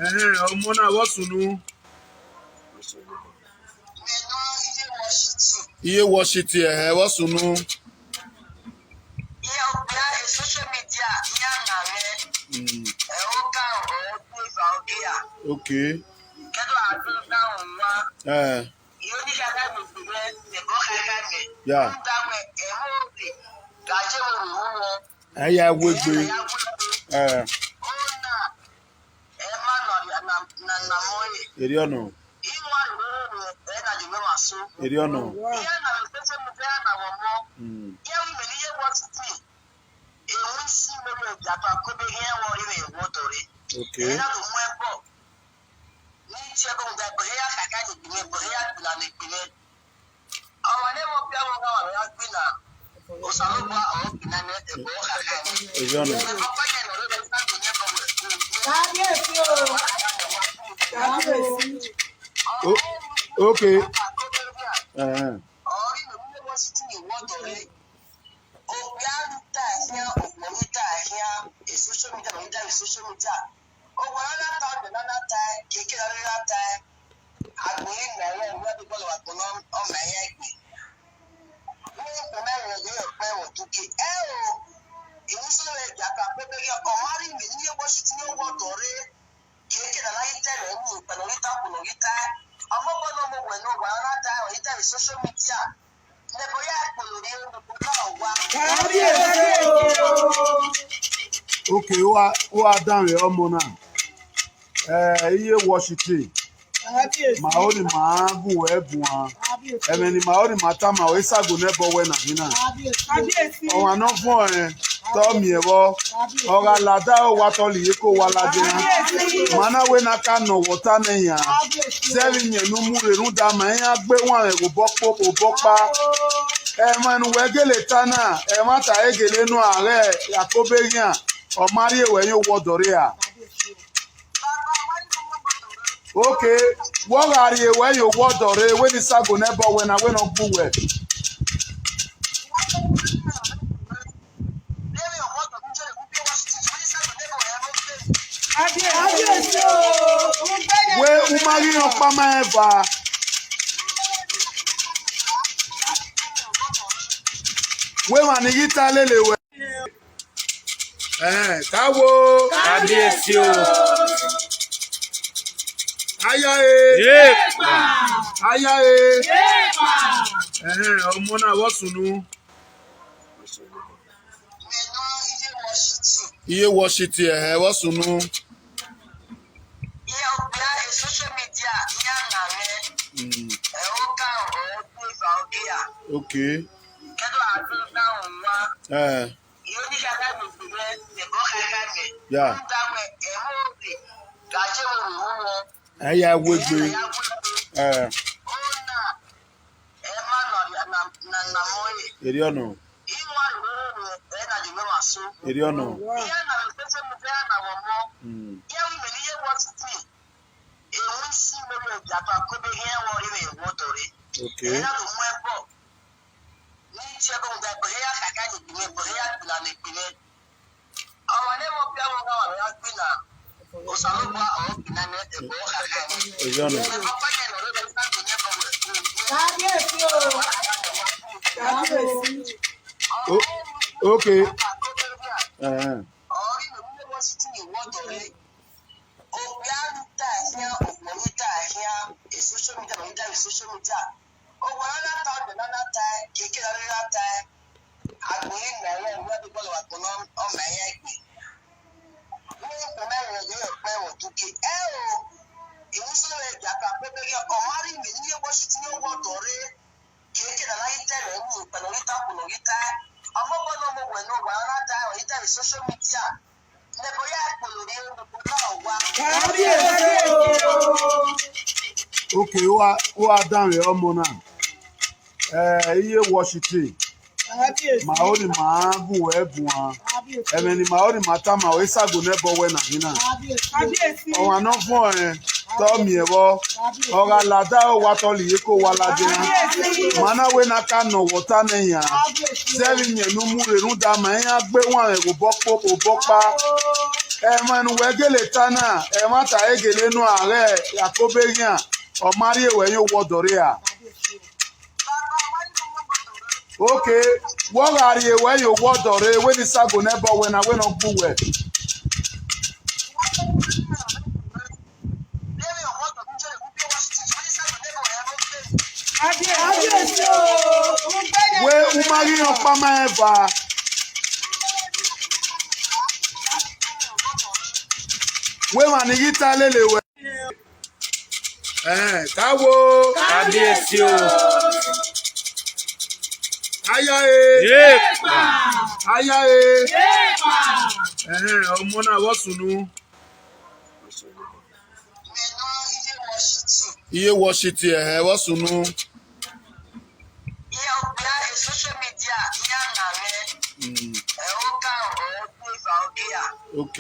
Ẹ̀hẹ́n, ọmọ náà wọ́n sùnú. Iye wọ́ọ̀ṣì ti ẹ̀hẹ́ wọ́n sùnú. Ok. Ya. Ẹ̀yà wégbé. Èrè ọ̀nà. Èrè ọ̀nà. Ok. Èrè ọ̀nà. Kábíyèsí o. Kábíyèsí. Ok. Kábíyèsí o. Ok, ó wá dáhùn rẹ̀ ọmọ náà. Iye wọ́ọ̀ṣì ti. Kábíyèsí. Màá ó ní màá gùn ẹ̀ gùn á. Kábíyèsí. Ẹ̀mẹ̀ ni màá ó ní màá tá màá ó ṣàgò nẹ́bọ̀ wẹ̀ nàhínà. Kábíyèsí. Ọ̀wọ̀n àná fún ọ̀rẹ́ tọ́ miẹ̀wọ́ ọ̀rá làdá ó wa tọ́lì yìí kó wa ládé mana we na ka nọ wọ́tá nìyà sẹ́rí yẹn nu múre nu da mà ẹ̀yà gbé wọn rẹ̀ kò bọ́ pọ̀ kò bọ́ pa ẹ̀mọ ẹnu wẹ́ gèlè tánà ẹ̀mọ ta egèlè nu ààrẹ àkóbẹ́yàn ọ̀márí ẹ̀wẹ̀ yóò wọ dọ̀rẹ́ à. Ok, wọ́n rà rí ẹ̀wẹ̀ yóò wọ dọ̀rẹ́ wẹ́ ní sago nẹ́bọ̀ wẹ̀ náà wẹ́ náà gbú wẹ̀. Kábíyèsí o. Wé umari ọ̀pá máa ẹ̀ fà. Wé wà ní yíta lélẹ̀ wẹ̀. Ẹ̀hẹ́n, káwo. Kábíyèsí o. Aya e. Yéèpà. Aya e. Ẹ̀hẹ́n, ọmọ náà wọ́n sùnú. Iye wọ́ọ̀ṣì ti ẹ̀hẹ́ wọ́n sùnú. Ok. Ya. Ẹ̀yà wégbé. Èrè ọ̀nà. Èrè ọ̀nà. Ok. Èrè ọ̀nà. Kábíyèsí o. Kábíyèsí. Ok. Kábíyèsí o. Okay, ó wá dáhùn ẹ ọmọ náà. Ẹ iye wọ́ṣìtì Kábíyèsí. màá ó ní màá gùn ẹ gùn á. Kábíyèsí. Ẹ̀mẹ̀ ni màá ó ní màá tá màá ó ṣàgò nẹ́bọ̀ wẹ̀ nà hínà. Kábíyèsí. Kábíyèsí. Ọ̀hún àná fún ẹ tọ́ mi ẹ̀ wọ́. Ọ̀rọ̀ àlàdá ó wa tọ́lì yìí kó wa ládé hàn. Kábíyèsí. Màná wé na ká nà wọ́tá nìyàn. Kábíyèsí. Sẹ́rí yẹn nu mú rèrú da màá yẹn gbé wọn rẹ̀ kò bọ́ pọ̀ kò bọ́ pa. Ẹ̀mọ ẹnu wẹ́ gèlè tánà ẹ̀ má ta egèlè nu ààrẹ àkóbéyàn ọ̀márí èwẹ̀ yóò wọ dọ̀rí à. Ok, wọ́n rà rí ewé yóò wọ dọ̀rí ewé ní sago nẹ́bọ̀ wẹ̀ náà wẹ́ náà kú wẹ̀. Kábíyèsí o. Wé umari yàn pamọ́ ẹ̀ fà. Wé mà ní yíta lélẹ̀ wẹ̀. Ẹ̀ káwo Kábíyèsí o. aya e Yéèpà. aya e. Ẹ̀hẹ́n, ọmọ náà wọ́n sùn nù. Iye wọ́ṣìtì ẹ̀hẹ́ wọ́n sùn nù. Ok.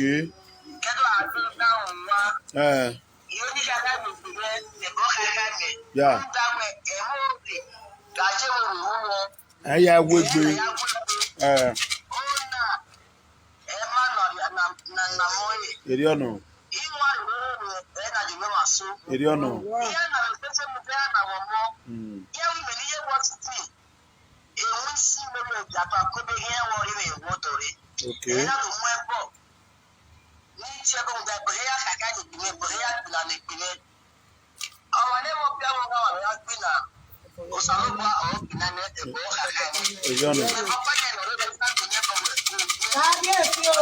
Ẹ̀ yà. Ẹ̀yà wégbé. Ẹ̀ èrè ọ̀nà. Èrè ọ̀nà. Ok. Èrè ọ̀nà. Kábíyèsí o.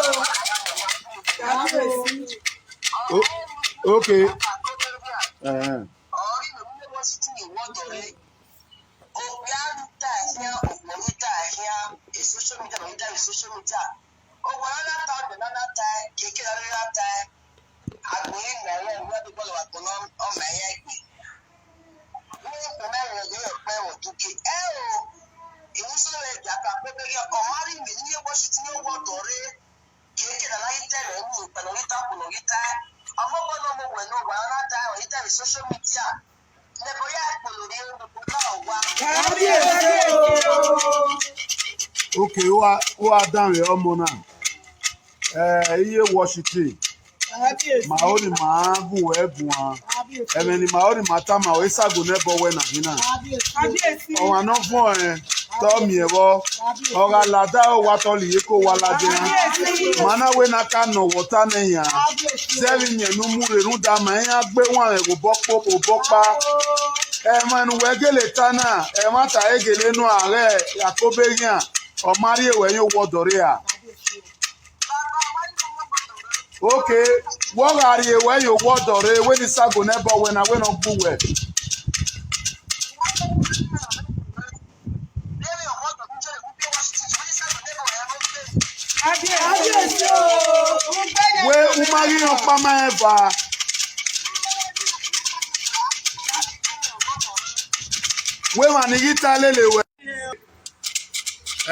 Kábíyèsí. Ok. Ẹ̀hẹ́n. Kábíyèsí o. Ok, ó wá dáhùn ẹ ọmọ náà. Ẹ iye wọ́ṣìtì Kábíyèsí. màá ó ní màá gùn ẹ gùn á. Kábíyèsí. Ẹ̀mẹ̀ ni màá ó ní màá tá màá ó ṣàgò nẹ́bọ̀ wẹ̀ nà hínà. Kábíyèsí. Kábíyèsí. Ọ̀hún àná fún ẹ tọ́ mi ẹ̀ wọ́. Ọ̀rọ̀ àlàdá ó wa tọ́lì yìí kó wa ládé hàn. Kábíyèsí. Màná wé na ká nà wọ́tá nìyàn. Kábíyèsí. Sẹ́rí yẹn nu mú rèrú da màá yẹn gbé wọn rẹ̀ kò bọ́ pọ̀ kò bọ́ pa. Ẹ̀mọ ẹnu wẹ́ gèlè tánà ẹ̀ má ta egèlè nu ààrẹ àkóbéyàn ọ̀márí èwẹ̀ yóò wọ dọ̀rí à. Ok, wọ́n rà rí ewé yóò wọ dọ̀rí ewé ní sago nẹ́bọ̀ wẹ̀ náà wẹ́ náà kú wẹ̀. Kábíyèsí o. Wé umari yàn pamọ́ ẹ̀ fà. Wé mà ní yíta lélẹ̀ wẹ̀.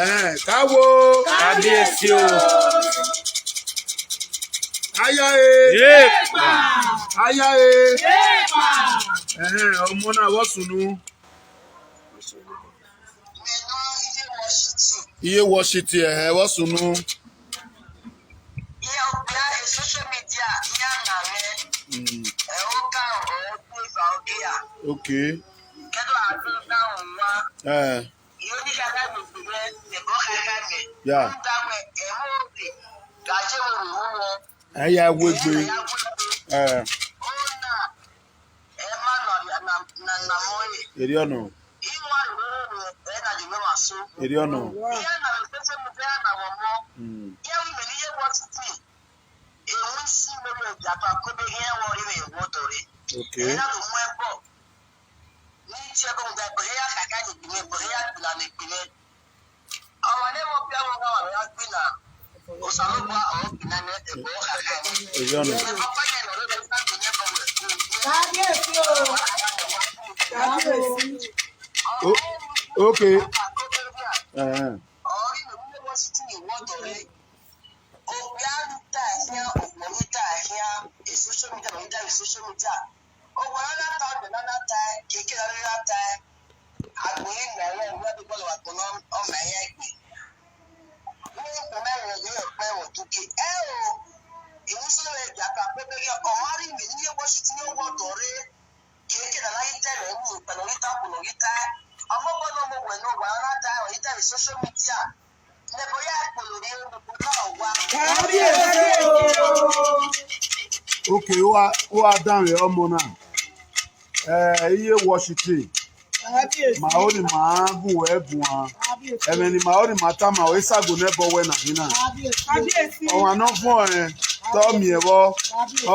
Ẹ̀hẹ́n, káwo Kábíyèsí o. aya e Yéèpà. aya e. Ẹ̀hẹ́n, ọmọ náà wọ́n sùn nù. Iye wọ́ṣìtì ẹ̀hẹ́ wọ́n sùn nù. Ok. Ẹ̀ yà. Ẹ̀yà wégbé. Ẹ̀ èrè ọ̀nà. Èrè ọ̀nà. Okay. Èrè ọ̀nà. Kábíyèsí o. Kábíyèsí. Okay. Uh-huh. Kábíyèsí o. Okay, ó wá dáhùn ẹ̀ ọmọ náà. Iye wọ́ṣìtì, Kábíyèsí. màá ó ní màá gùn ẹ̀ gùn á. Kábíyèsí. Ẹ̀mẹ̀ ni màá ó ní màá tá màá ó ṣàgò nẹ́bọ̀ wẹ̀ nà hínà. Kábíyèsí. Ọ̀wọ̀n àná fún ẹ̀ tọ́ mi ẹ̀wọ́.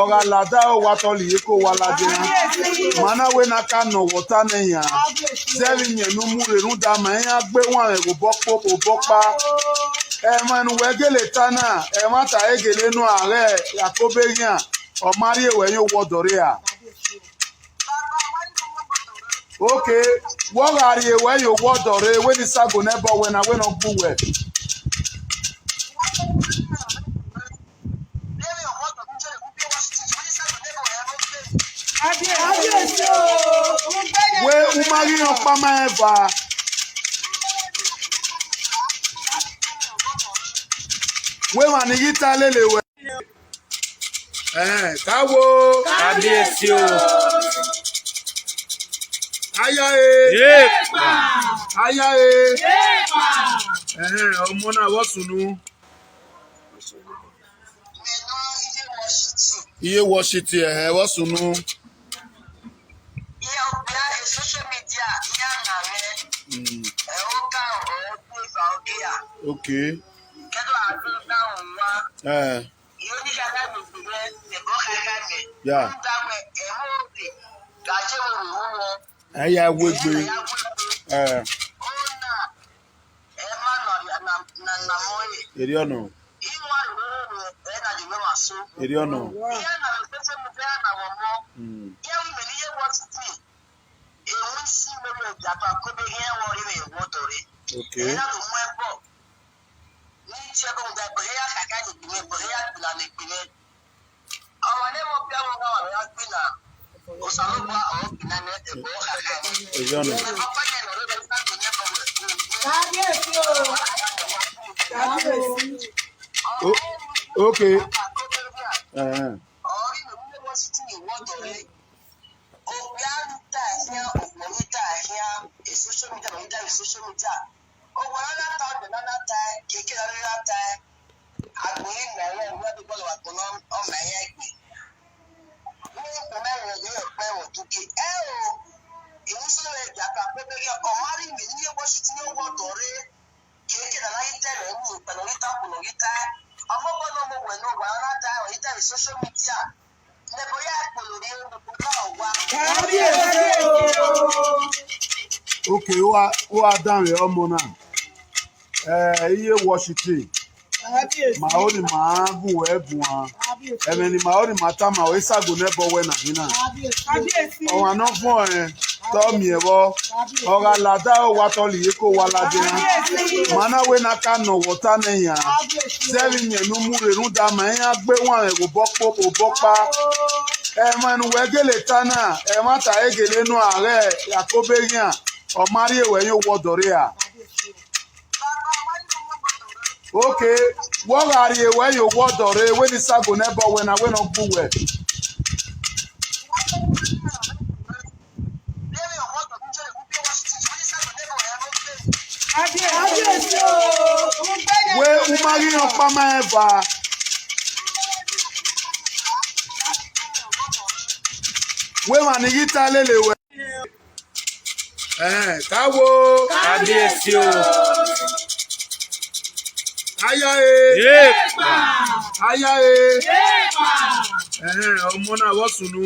Ọ̀rọ̀ àlàdá ó wa tọ́lì yìí kó wa ládé hàn. Màná wé na ká nà wọ́tá nìyàn. Sẹ́rí yẹn nu mú rèrú da màá yẹn gbé wọn ẹ̀ kò bọ́ pọ̀ kò bọ́ pa. Ẹ̀mọ ẹnu wẹ́ gèlè tánà ẹ̀ má ta égèlè nù ààrẹ àkóbéyàn ọ̀márí èwẹ̀ yóò wọ dọ̀rẹ́ à. Okay, wọ́n rà rí ewé yóò wọ́ dọ̀rẹ́ wé ní sago nẹ́bọ̀ wẹ̀ náà wé náà gbú wẹ̀. Kábíyèsí o. Wé umari yàn pamọ́ ẹ̀ fà. Wé wà ní yíta lélẹ̀ wẹ̀. Ẹ̀ káwo Kábíyèsí o. aya e Yéèpà. aya e. Ẹ̀hẹ́n, ọmọ náà wọ́n sùnú. Iye wọ́ọ̀ṣì ti ẹ̀hẹ́ wọ́n sùnú. Okay. Yeah. Ẹ̀yà wégbé. Èrè ọ̀nà. Èrè ọ̀nà. Okay. Èrè ọ̀nà. Kábíyèsí o. Kábíyèsí. Okay. Uh-huh. Kábíyèsí o. Okay, ó wá dáhùn ẹ̀ ọmọ náà. Iye wọ́ọ̀ṣì tì. Kábíyèsí. Màá ó ní màá gùn ẹ̀ gùn á. Kábíyèsí. Ẹ̀mẹ̀ ni màá ó ní màá tá màá ó ṣàgò nẹ́bọ̀ wẹ̀ nà hínà. Kábíyèsí. Ọ̀wọ̀n àná fún ẹ̀ tọ́ mi ẹ̀wọ́. Ọ̀rọ̀ àlàdá ó wa tọ́lì yìí kó wa ládé hàn. Màná wé na ká nà wọ́tá nìyàn. Sẹ́rí yẹn nu mú rèrú da màá yẹn gbé wọn ẹ̀ kò bọ́ pọ̀ kò bọ́ pa. Ẹ̀mọ ẹnu wẹ́ gèlè tánà ẹ̀ má ta égèlè nù ààrẹ àkóbéyàn ọ̀márí èwẹ̀ yóò wọ dọ̀rẹ́ à. Okay, wọ́n rà rí ewé yóò wọ́ dọ̀rẹ́ wé ní sago nẹ́bọ̀ wẹ̀ náà wé náà gbú wẹ̀. Kábíyèsí o. Wé umari yàn pamọ́ ẹ̀ fà. Wé wà ní yíta lélẹ̀ wẹ̀. Káwo. Kábíyèsí o. Aya e. Yéèpà. Aya e. Ọmọ náà wọ́n sùnú.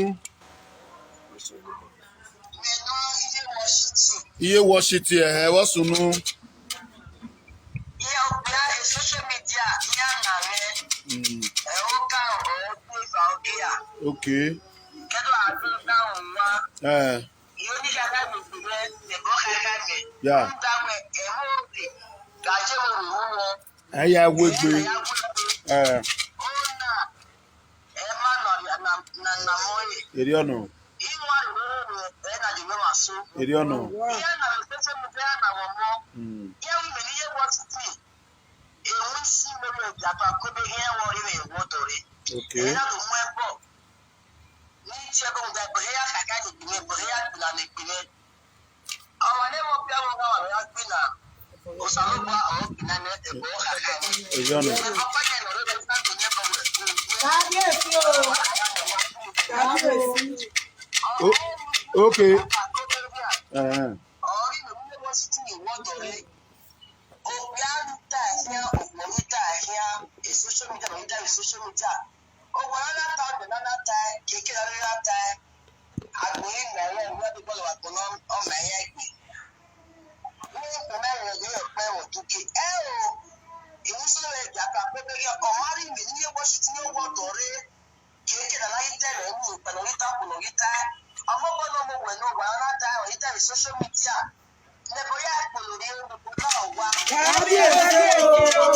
Iye wọ́ṣìtì ẹ̀hẹ́ wọ́n sùnú. Okay. Yeah. Ẹ̀yà wegbe. Èrè ọ̀nà. Èrè ọ̀nà. Okay. Èrè ọ̀nà. Kábíyèsí o. Kábíyèsí. Okay. Kábíyèsí o.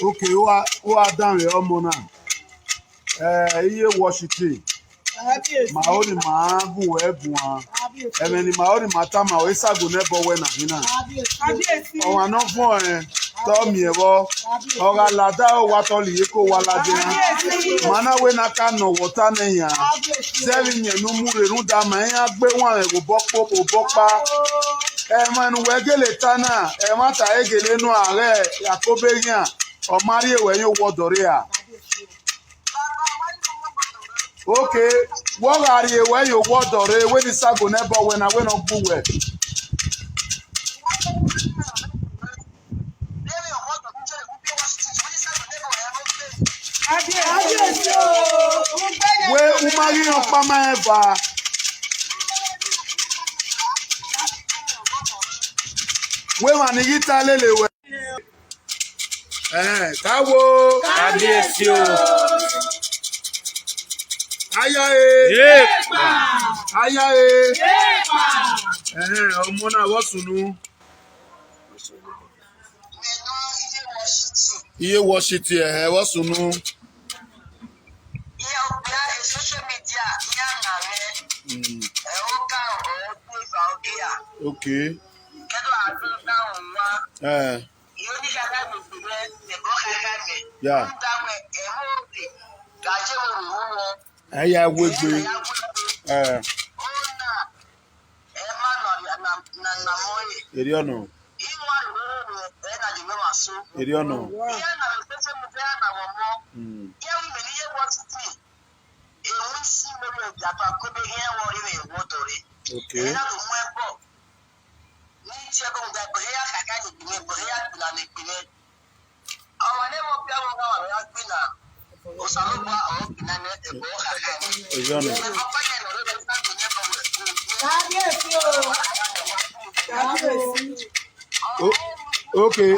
Okay, ó wá dáhùn ẹ̀ ọmọ náà. Iye wọ́ṣìtì. Kábíyèsí. Màá ó ní màá gùn ẹ̀ gùn á. Kábíyèsí. Ẹ̀mẹ̀ ni màá ó ní màá tá màá ó ṣàgò nẹ́bọ̀ wẹ̀ nàhínà. Kábíyèsí. Ọ̀wọ̀n àná fún ọ̀rẹ́ tọ́ mi ẹ̀rọ. Ọ̀rọ̀ àlàdá ó wa tọ́lì yìí kó wa lajẹ. Màná wé na ká nà wọ́tá nẹ̀yà. Sẹ́rí yẹn nu mú rèrú da màá yẹn gbé wọn rẹ̀ kò bọ́ pọ̀ kò bọ́ pa. Ẹ̀mọ ẹnu wẹ́ gèlè tánà ẹ̀ má ta égèlè nù ààrẹ àkóbéyàn ọ̀márí èwẹ̀ yóò wọ dọ̀rẹ́ à. Okay, wọ́n rà rí ewé yóò wọ dọ̀rẹ́ wé ní sago nẹ́bọ̀ wẹ̀ náà wé náà gbú wẹ̀. Kábíyèsí o. Wé umari yàn pamọ́ ẹ̀ fà. Wé wà ní yíta lélẹ̀ wẹ̀. Káwo. Kábíyèsí o. Aya e. Yéèpà. Aya e. Ọmọ náà wọ́n sùnú. Iye wọ́ṣìtì ẹ̀hẹ́ wọ́n sùnú. Okay. Yeah. Ẹ̀yà wegbe. Èrè ọ̀nà. Èrè ọ̀nà. Okay. Èrè ọ̀nà. Kábíyèsí o. Kábíyèsí. Okay.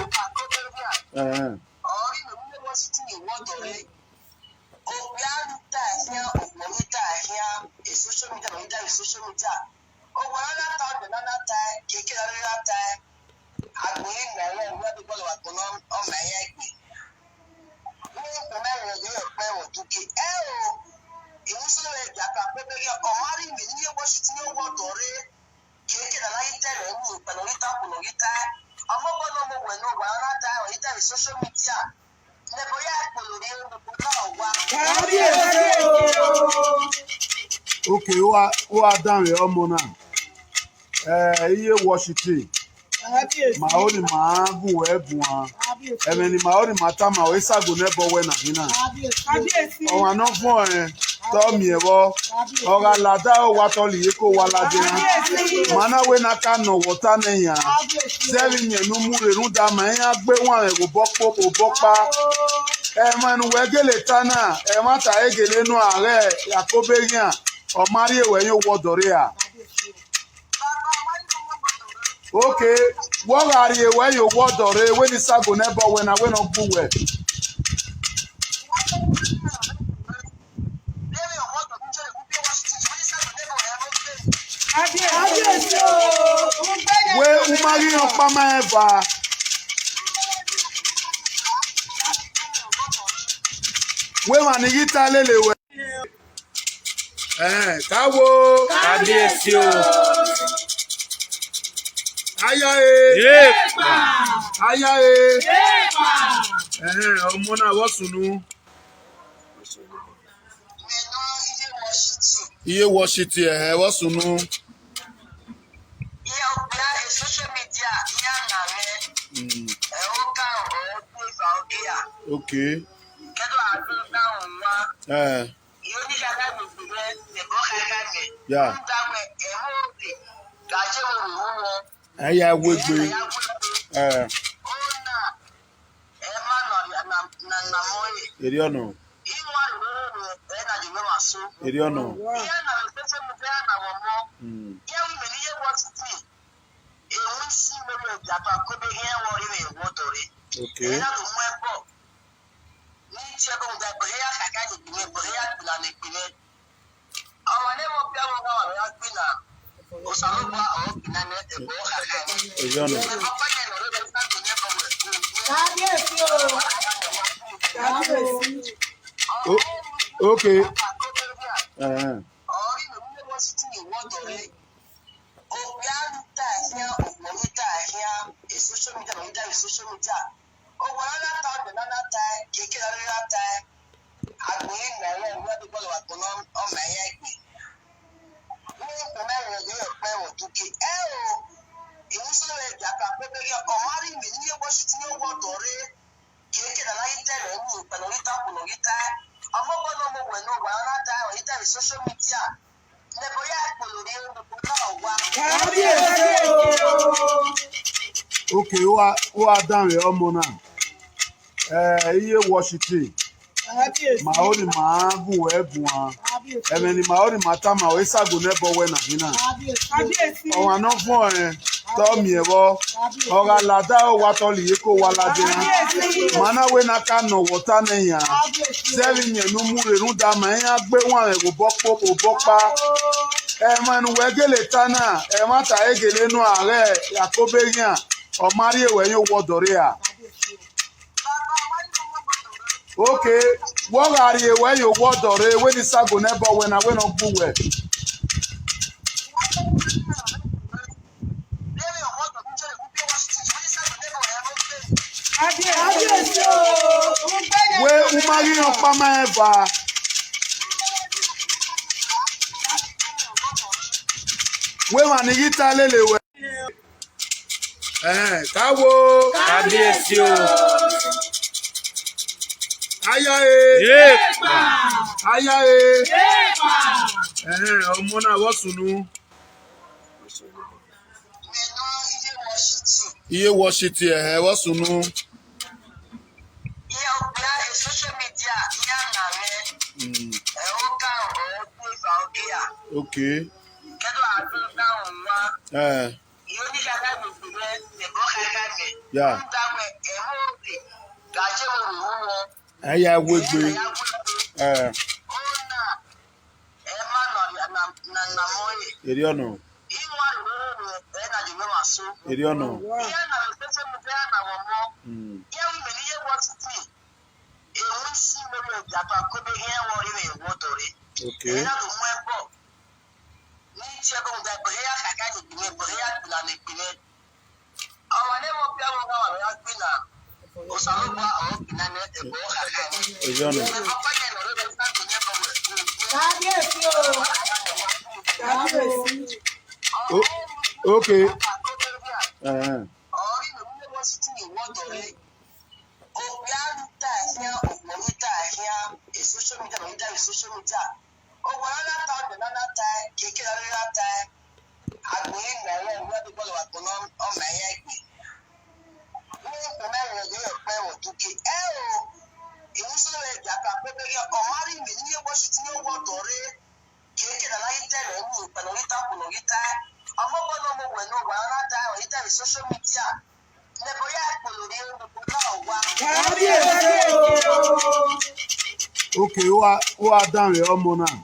Kábíyèsí o. Okay, ó wá dáhùn ẹ̀ ọmọ náà. Iye wọ́ṣìtì. Kábíyèsí. Màá ó ní màá gùn ẹ̀ gùn á. Kábíyèsí. Ẹ̀mẹ̀ ni màá ó ní màá tá màá ó ṣàgò nẹ́bọ̀ wẹ̀ nàhínà. Kábíyèsí. Ọ̀wọ̀n àná fún ọ̀rẹ́ Tọ́mìẹ̀wọ́ ọ̀rànládá ọ̀wàtọ́lì yìí kó wà ládìrán manawe naka nọ wọta nìyà sẹ́rí yẹn nu múrerú da mà ń yá gbé wọn rẹ̀ kò bọ́ pọ̀ kò bọ́ pa ẹ̀mọ́nu wẹ́gẹ́lẹ̀ tánà ẹ̀mọ́ta egèlè nu ààrẹ àkóbẹ́yàn ọ̀márí ẹ̀wẹ̀ yóò wọ dọ̀rẹ́ à. Ok, wọ́n rí ẹ̀wẹ̀ yóò wọ dọ̀rẹ́ wẹ́ni sago nẹ́bọ̀ wẹ̀ náà wẹ́n náà kú wẹ̀. Kábíyèsí o. Wé umari ọ̀pá máa ẹ̀ fà. Wé wà ní yíta lélẹ̀ wẹ̀. Ẹ̀ káwo. Kábíyèsí o. Aya e. Yéèpà. Aya e. Ẹ̀hẹ́n, ọmọ náà wọ́n sùnú. Iye wọ́ọ̀ṣì ti ẹ̀hẹ́ wọ́n sùnú. Ok. Ẹ̀ yà. Ẹ̀yà wégbé. Ẹ̀ èrè ọ̀nà. Èrè ọ̀nà. Ok. Èrè ọ̀nà. Kábíyèsí o. Kábíyèsí. Ok. Ẹ̀hẹ́n. Kábíyèsí o. Ok, ó wá dáhùn ẹ̀ ọmọ náà. Ẹ̀ iye wọ́ọ̀ṣì tì. Kábíyèsí. Màá ó ní màá gùn ẹ̀ gùn á. Kábíyèsí. Ẹ̀mẹ̀ ni màá ó ní màá tá màá ó ṣàgùn nẹ́bọ̀ wẹ̀ nàhínà. Kábíyèsí. Ọ̀hún àná fún ọ̀rẹ́ tọ́mì ẹ̀wọ́ ọ̀rànládá ọ̀wàtọ́lì yìí kó wà ládìrán manawe naka nọ wọta nìyà sẹ́rí yẹn nu múrerú da mà ń yá gbé wọn rẹ̀ kò bọ́ pọ̀ kò bọ́ pa ẹ̀mọ́nu wẹ́gẹ́lẹ̀ tánà ẹ̀mọ́ta egèlè nu ààrẹ àkóbẹ́yàn ọ̀márí ẹ̀wẹ̀ yóò wọ dọ̀rẹ́ à. Ok, wọ́n rí ẹ̀wẹ̀ yóò wọ dọ̀rẹ́ wẹ́ni sago nẹ́bọ̀ wẹ̀ náà wẹ́n náà kú wẹ̀. Kábíyèsí o. Wé umari ọ̀pá máa ẹ̀ fà. Wé wà ní yíta lélẹ̀ wẹ̀. Ẹ̀hẹ́n, káwo. Kábíyèsí o. Aya e. Yéèpà. Aya e. Ẹ̀hẹ́n, ọmọ náà wọ́n sùnú. Iye wọ́ọ̀ṣì ti ẹ̀hẹ́ wọ́n sùnú. Ok. Ẹ̀ yà. Ẹ̀yà wégbé. Ẹ̀ èrè ọ̀nà. Èrè ọ̀nà. Ok. Èrè ọ̀nà. Kábíyèsí o. Kábíyèsí. Ok. Ẹ̀hẹ́n. Kábíyèsí o. Okay, ó wá dáhùn ẹ̀ ọmọ náà.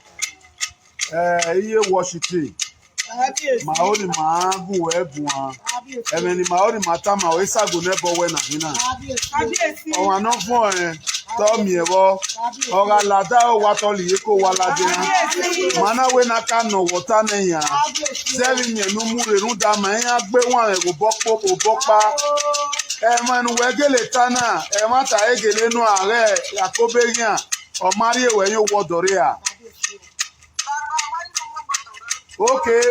Ẹ iye wọ́ṣìtì Kábíyèsí. màá ó ní màá gùn ẹ̀ gùn á. Kábíyèsí. Ẹ̀mẹ̀ ni màá ó ní màá tá màá ó ṣàgò nẹ́bọ̀ wẹ̀ nà hínà. Kábíyèsí. Kábíyèsí. Ọ̀wọ̀n àná fún ẹ̀ tọ́ mi ẹ̀ wọ́. Ọ̀rọ̀ àlàdá ó wa tọ́lì yìí kó wa ládé hàn. Kábíyèsí. Màná wé na ká nà wọ́tá nìyàn. Kábíyèsí. Sẹ́rí yẹn nu mú rèrú da màá yẹn gbé wọn rẹ̀ kò bọ́ pọ̀ kò bọ́ pa. Ẹ̀mọ ẹnu wẹ́ gèlè tánà ẹ̀ má ta égèlè nù ààrẹ àkóbéyàn ọ̀márí èwẹ̀ yóò wọ dọ̀rí à. Okay,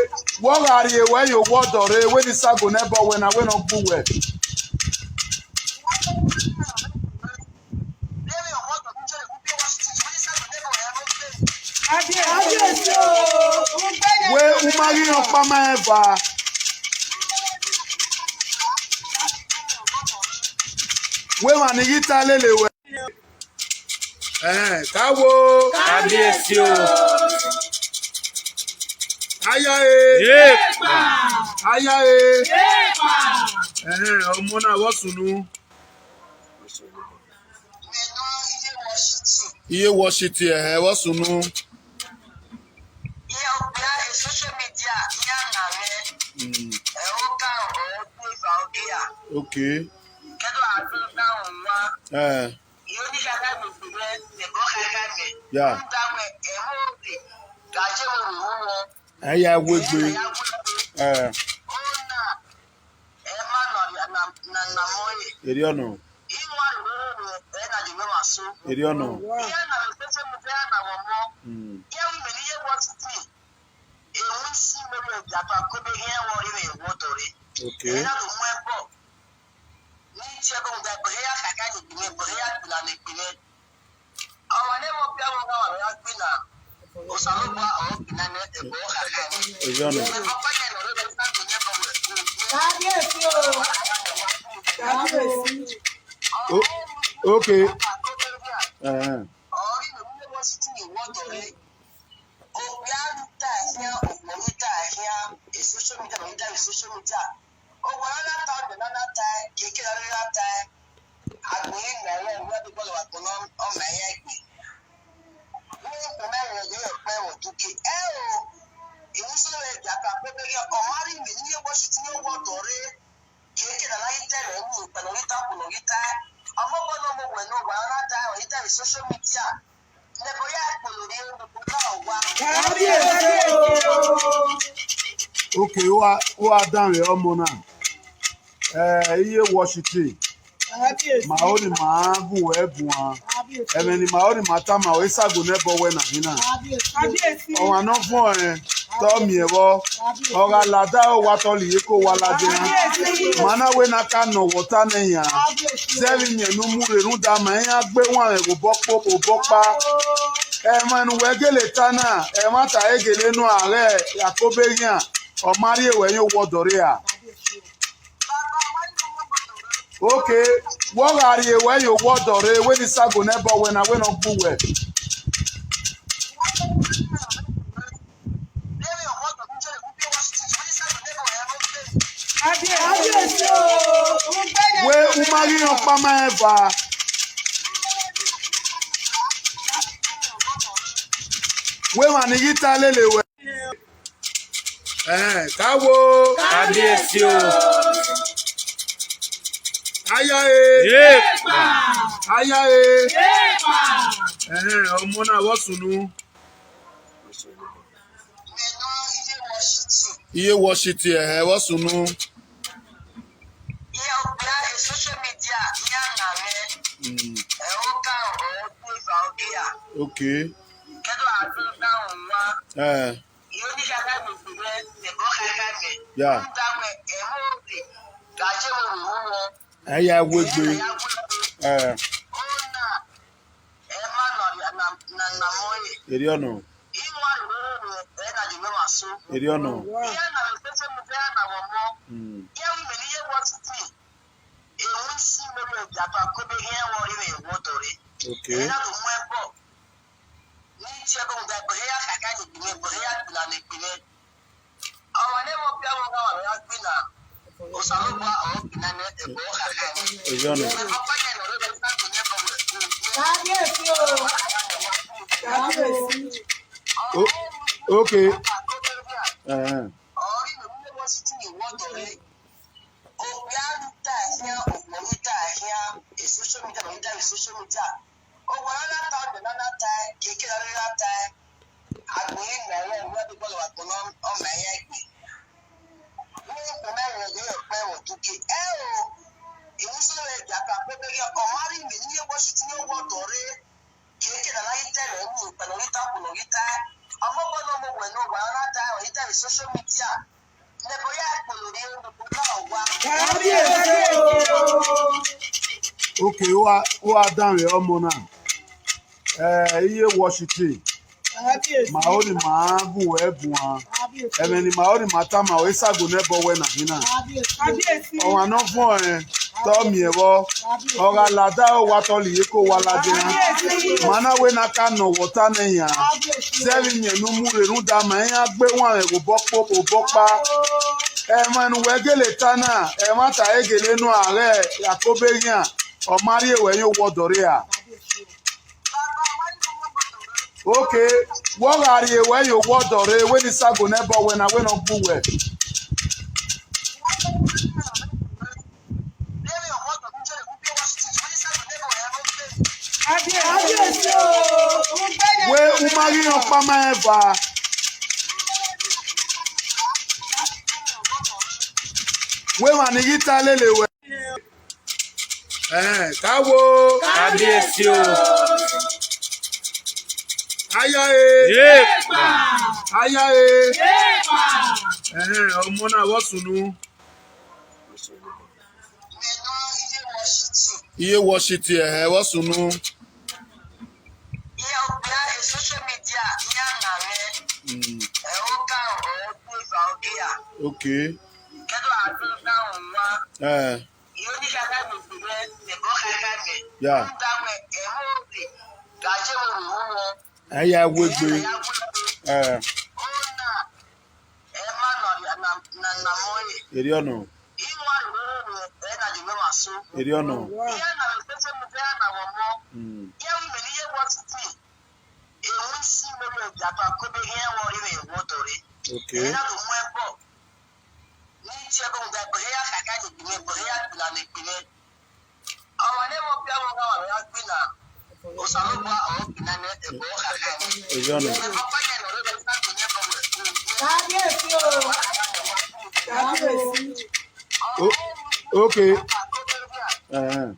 wọ́n rà rí ewé yóò wọ dọ̀rí wé ní sago nẹ́bọ̀ wẹ̀ náà wé náà gbú wẹ̀. Kábíyèsí o. Wé umari yàn pamọ́ ẹ̀ fà. Wé mà ní yíta lélẹ̀ wẹ̀. Ẹ̀hẹ́n, káwo Kábíyèsí o. aya e Yéèpà. aya e. Ẹ̀hẹ́n, ọmọ náà wọ́n sùnú. Iye wọ́ṣìtì ẹ̀hẹ́ wọ́n sùnú. Okay. Yeah. Ẹ̀yà wégbé. Èrè ọ̀nà. Èrè ọ̀nà. Okay. Èrè ọ̀nà. Kábíyèsí o. Kábíyèsí. Okay. Kábíyèsí o. Okay, ó wá dáhùn ẹ̀ ọmọ náà. Iye wọ́ṣìtì Kábíyèsí. màá ó ní màá gùn ẹ̀ gùn á. Kábíyèsí. Ẹ̀mẹ̀ ni màá ó ní màá tá màá ó ṣàgò nẹ́bọ̀ wẹ̀ nà hínà. Kábíyèsí. Ọ̀wọ̀n àná fún ẹ̀ tọ́ mi ẹ̀ wọ́. Ọ̀rọ̀ àlàdá ó wa tọ́lì yìí kó wa ládé hàn. Kábíyèsí. Màná wé na ká nà wọ́tá nìyàn. Kábíyèsí. Sẹ́rí yẹn nu mú rèrú da màá yẹn gbé wọn rẹ̀ kò bọ́ pọ̀ kò bọ́ pa. Ẹ̀mọ ẹnu wẹ́ gèlè tánà ẹ̀ má ta égèlè nù ààrẹ àkóbéyàn ọ̀márí èwẹ̀ yóò wọ dọ̀rí à. Okay, wọ́n rà rí ewé yóò wọ dọ̀rí wé ní sago nẹ́bọ̀ wẹ̀ náà wé náà gbú wẹ̀. Kábíyèsí o. Wé umari yàn pamọ́ ẹ̀ fà. Wé mà ní yíta lélẹ̀ wẹ̀. Ẹ̀hẹ́n, káwo Kábíyèsí o. aya e Yéèpà. aya e. Ẹ̀hẹ́n, ọmọ náà wọ́n sùnú. Iye wọ́ṣìtì ẹ̀hẹ́ wọ́n sùnú. Okay. Yeah. Ẹ̀yà wégbé. Èrè ọ̀nà. Èrè ọ̀nà. Okay. Èrè ọ̀nà. Kábíyèsí o. Kábíyèsí. Okay. Uh-huh. Kábíyèsí o. Okay, ó wá dáhùn ẹ̀ ọmọ náà. Iye wọ́ṣìtì, Kábíyèsí. màá ó ní màá gùn ẹ̀ gùn á. Kábíyèsí. Ẹ̀mẹ̀ ni màá ó ní màá tá màá ó ṣàgò nẹ́bọ̀ wẹ̀ nàhínà. Kábíyèsí. Ọ̀wọ̀n àná fún ọ̀rẹ́ tọ́ mi ẹ̀rọ. Ọ̀rọ̀ àlàdá ó wa tọ́lì yìí kó wa ládé hàn. Kábíyèsí. Màná wé na ká nà wọ́tá nẹ̀yàn. Sẹ́rí yẹn nu mú rèrú da màá yẹn gbé wọn rẹ̀ kò bọ́ pọ̀ kò bọ́ pa. Ẹ̀mọ ẹnu wẹ́ gèlè tánà ẹ̀mọ ta egèlè nu ààrẹ àkóbéyàn ọ̀márí èwẹ̀ yóò wọ dọ̀rẹ́ à. Okay, wọ́n rà rí ewé yóò wọ dọ̀rẹ́ wé ní sago nẹ́bọ̀ wẹ̀ náà wé náà gbú wẹ̀. Kábíyèsí o. Wé umari yàn pamọ́ ẹ̀ fà. Wé wà ní yíta lélẹ̀ wẹ̀. Ẹ̀hẹ́n, káwo Kábíyèsí o. aya e Yéèpà. aya e. Ẹ̀hẹ́n, ọmọ náà wọ́n sùnú. Iye wọ́ọ̀ṣì ti ẹ̀hẹ́ wọ́n sùnú. Okay. Yeah. Ẹ̀yà wégbé. Èrè ọ̀nà. Èrè ọ̀nà. Okay. Èrè ọ̀nà. Kábíyèsí o. Kábíyèsí. Okay. Uh-huh.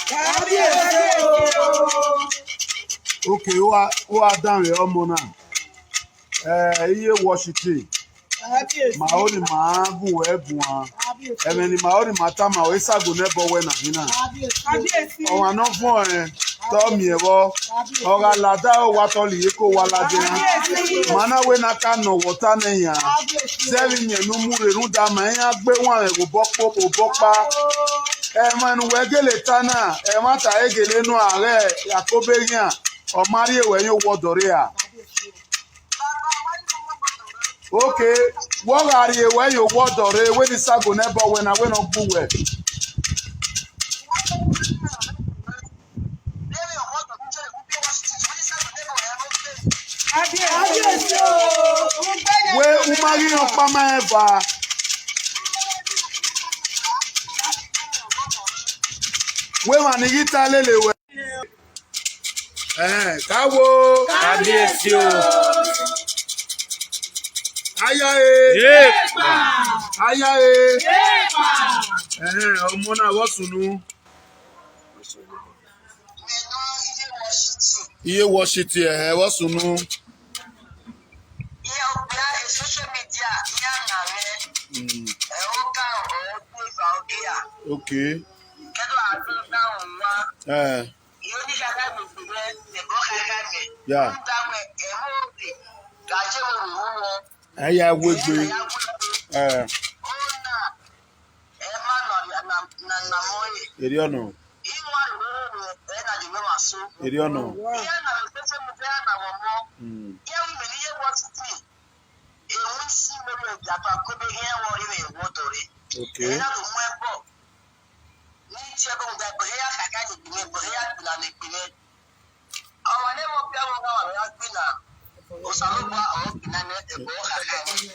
Kábíyèsí o. Okay, ó wá dáhùn ẹ̀ ọmọ náà. Iye wọ́ọ̀ṣì tì. Kábíyèsí. Màá ó ní màá gùn ẹ̀ gùn á. Kábíyèsí. Ẹ̀mẹ̀ ni màá ó ní màá tá màá ó ṣàgò nẹ́bọ̀ wẹ̀ nàhínà. Kábíyèsí. Ọ̀wọ̀n àná fún ọ̀rẹ́ tọ́ mi ẹ̀rọ. Ọ̀rọ̀ àlàdá ó wa tọ́lì yìí kó wa ládé hàn. Kábíyèsí. Màná wé na ká nà wọ́tá nẹ̀yàn. Sẹ́rí yẹn nu mú rèrú da màá yẹn gbé wọn rẹ̀ kò bọ́ pọ̀ kò bọ́ pa. Ẹ̀mọ ẹnu wẹ́ gèlè tánà ẹ̀mọ ta egèlè nu ààrẹ àkóbéyàn ọ̀márí èwẹ̀ yóò wọ dọ̀rẹ́ à. Okay, wọ́n rà rí ewé yóò wọ dọ̀rẹ́ wé ní sago nẹ́bọ̀ wẹ̀ náà wé náà gbú wẹ̀. Kábíyèsí o. Wé umari yàn pamọ́ ẹ̀ fà. Wé wà ní yíta lélẹ̀ wẹ̀. Káwo. Kábíyèsí o. Aya e. Yéèpà. Aya e. Ọmọ náà wọ́n sùnú. Iye wọ́ọ̀ṣì ti ẹ̀hẹ́ wọ́n sùnú. Ok. Yeah. Ẹ̀yà wégbé. Èrè ọ̀nà. Èrè ọ̀nà. Ok.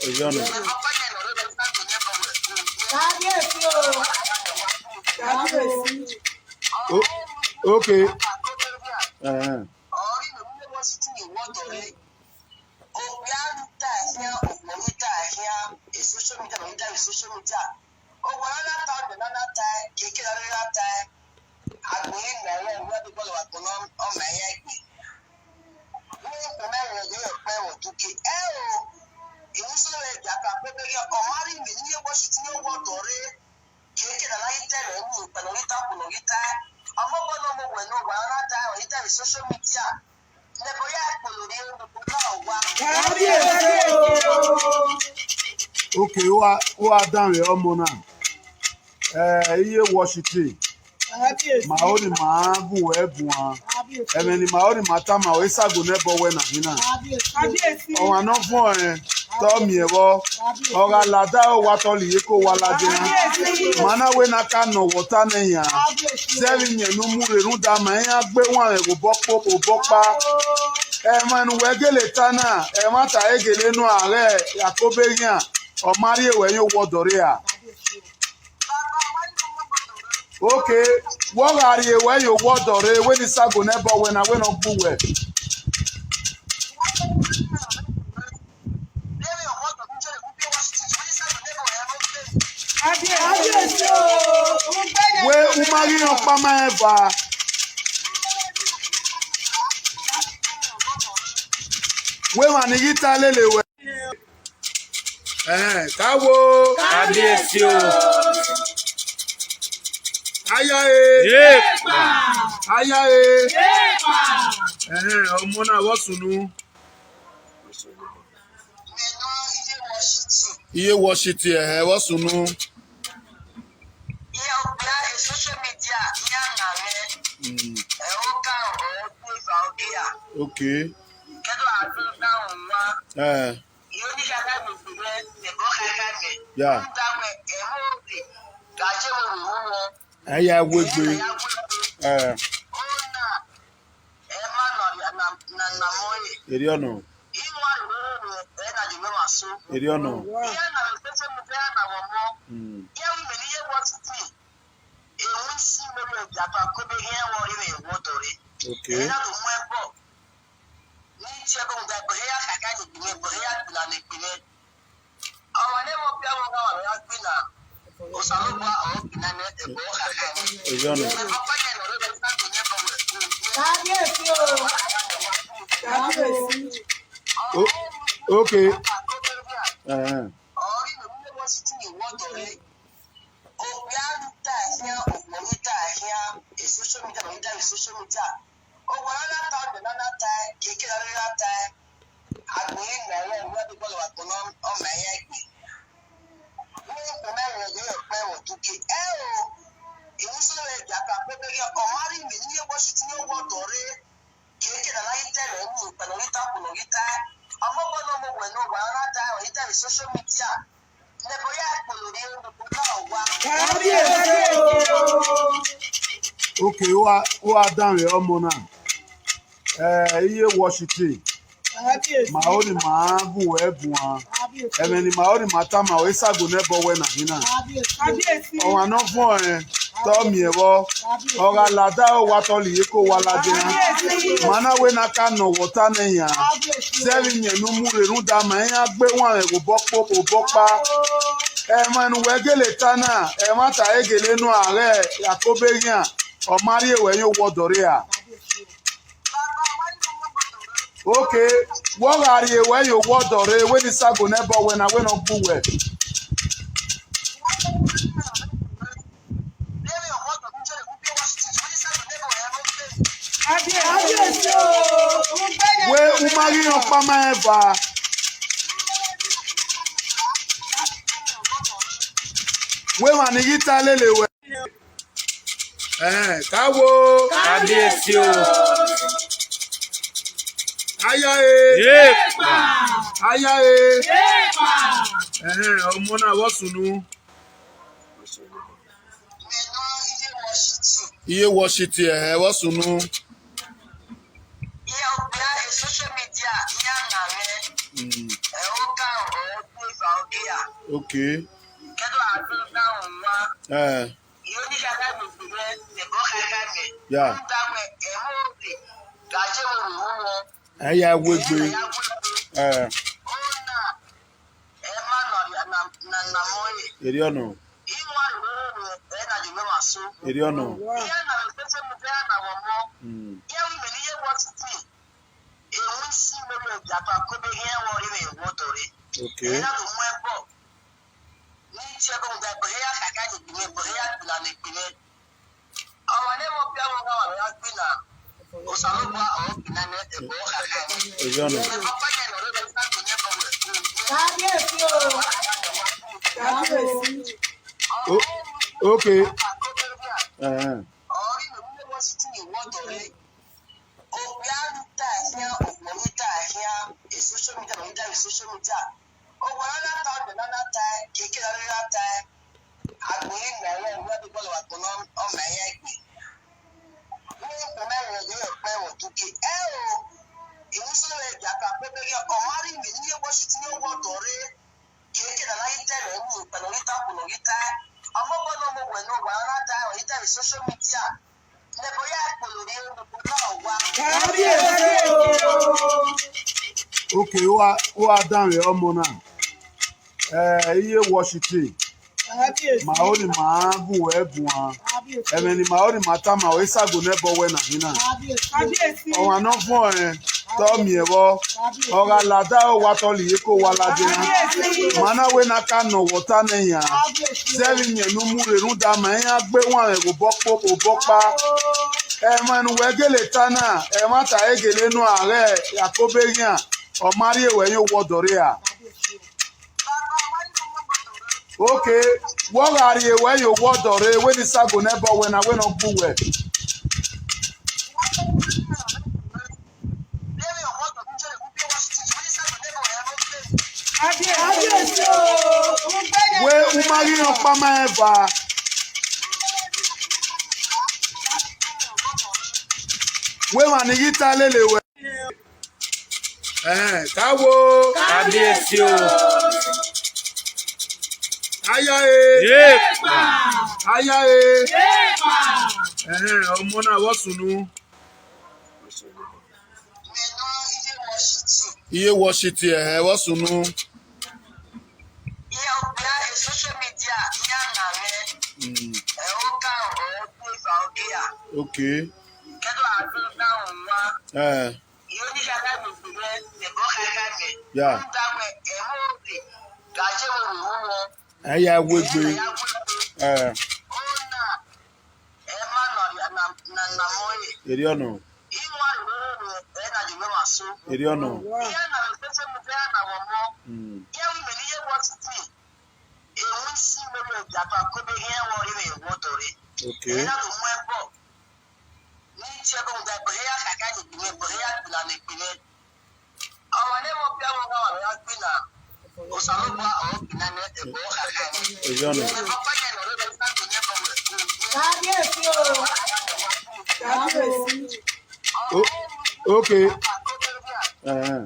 Èrè ọ̀nà. Kábíyèsí o. Kábíyèsí. Ok. Kábíyèsí o. Ok, ó wá dáhùn rẹ̀ ọmọ náà. Iye wọ́ọ̀ṣì ti. Kábíyèsí. Màá ó ní màá gùn ẹ̀ gùn á. Kábíyèsí. Ẹ̀mẹ̀ ni màá ó ní màá tá màá ó ṣàgò nẹ́bọ̀ wẹ̀ nàhínà. Kábíyèsí. Ọ̀hún àná fún ọ̀rẹ́ tọ́ mi ẹ̀rọ. Ọ̀rá làdá ó wa tọ́lì yìí kó wa lajẹ. Kábíyèsí. Màná wé na ká nà wọ́tá nẹ̀yà. Kábíyèsí. Sẹ́rí yẹn nu mú rèrú da màá yẹn gbé wọn rẹ̀ kò bọ́ pọ̀ kò bọ́ pa. Ẹ̀mọ ẹnu wẹ́ gèlè tánà ẹ̀ má ta egèlè nu ààrẹ àkóbéyàn ọ̀márí èwẹ̀ yóò wọ dọ̀rẹ́ à. Ok, wọ́n rà rí ewé yóò wọ dọ̀rẹ́ wé ní sago nẹ́bọ̀ wẹ̀ náà wé náà gbú wẹ̀. Kábíyèsí o. Wé umari yàn pamọ́ ẹ̀ fà. Wé wà ní yíta lélẹ̀ wẹ̀. Káwo. Kábíyèsí o. Aya e. Yéèpà. Aya e. Ọmọ náà wọ́n sùnú. Iye wọ́ọ̀ṣì ti ẹ̀hẹ́ wọ́n sùnú. Ok. Yeah. Ẹ̀yà wégbé. Èrè ọ̀nà. Èrè ọ̀nà. Ok. Èrè ọ̀nà. Kábíyèsí o. Kábíyèsí. Ok. Kábíyèsí o. Ok, ó wá dáhùn rẹ̀ ọmọ náà. Iye wọ́ọ̀ṣì ti. Kábíyèsí. Màá ó ní màá gùn ẹ̀ gùn á. Kábíyèsí. Ẹ̀mẹ̀ ni màá ó ní màá tá màá ó ṣàgò nẹ́bọ̀ wẹ̀ nàhínà. Kábíyèsí. Ọ̀hún àná fún ọ̀rẹ́ Tọ́mìẹ̀wọ́ ọ̀ràlàdá ọ̀wàtọ́lì kó wà ládìrán manawe naka nọ wọta nìyà sẹ́rí yẹn nu múrerú da mà ń yá gbé wọn rẹ̀ kò bọ́ pọ̀ kò bọ́ pa ẹ̀mọ ẹnu wẹ́gẹ́lẹ̀ tánà ẹ̀mọ́ta egèlè nu ààrẹ àkóbẹ́yàn ọ̀márí ẹ̀wẹ̀ yóò wọ dọ̀rẹ́ à. Ok, wọ́n rí ẹ̀wẹ̀ yóò wọ dọ̀rẹ́ wẹ́ni sago nẹ́bọ̀ wẹ̀ náà wẹ́n náà kú wẹ̀. Kábíyèsí o. Wé umari ọ̀pá máa ẹ̀ fà. Wé wà ní yíta lélẹ̀ wẹ̀. Ẹ̀hẹ́n, káwo. Kábíyèsí o. Aya e. Yéèpà. Aya e. Ẹ̀hẹ́n, ọmọ náà wọ́n sùnú. Iye wọ sí ti ẹ̀hẹ́ wọ́n sùnú. Ok. Ẹ̀ yà. Ẹ̀yà wégbé. Ẹ̀ èrè ọ̀nà. Èrè ọ̀nà. Ok. Èrè ọ̀nà. Kábíyèsí o. Kábíyèsí. Ok. Ẹ̀hẹ́n. Kábíyèsí o. Ok, ó wá dáhùn ẹ̀ ọmọ náà. Ẹ̀ iye wọ sí ti. Kábíyèsí. Màá ó ní màá gùn ẹ̀ gùn á. Kábíyèsí. Ẹ̀mẹ̀ ni màá ó ní màá tá màá ó ṣàgò nẹ́bọ̀ wẹ̀ nà hínà. Kábíyèsí. Ọ̀hún àná fún ọ̀rẹ́ tọ́mì ẹ̀wọ́ ọ̀ràlàdá ọ̀wàtọ́lì kó wà ládìrán manawe naka nọ wọta nìyà sẹ́rí yẹn nu múrerú da mà ń yá gbé wọn rẹ̀ kò bọ́ pọ̀ kò bọ́ pa ẹ̀mọ ẹnu wẹ́gẹ́lẹ̀ tánà ẹ̀mọ́ta egèlè nu ààrẹ àkóbẹ́yàn ọ̀márí ẹ̀wẹ̀ yóò wọ dọ̀rẹ́ à. Ok, wọ́n rí ẹ̀wẹ̀ yóò wọ dọ̀rẹ́ wẹ́ni sago nẹ́bọ̀ wẹ̀ náà wẹ́n náà kú wẹ̀. Kábíyèsí o. Wé umari ọ̀pá máa ẹ̀ fà. Wé wà ní yíta lélẹ̀ wẹ̀. Ẹ̀hẹ́n, káwo. Kábíyèsí o. Aya e. Yéèpà. Aya e. Ẹ̀hẹ́n, ọmọ náà wọ́n sùnú. Iye wọ sí ti ẹ̀hẹ́ wọ́n sùnú. Ok. Ẹ̀ yà. Ẹ̀yà wégbé. Ẹ̀ èrè ọ̀nà. Èrè ọ̀nà. Ok. Èrè ọ̀nà. Kábíyèsí o. Kábíyèsí. Ok. Ẹ̀hẹ́n.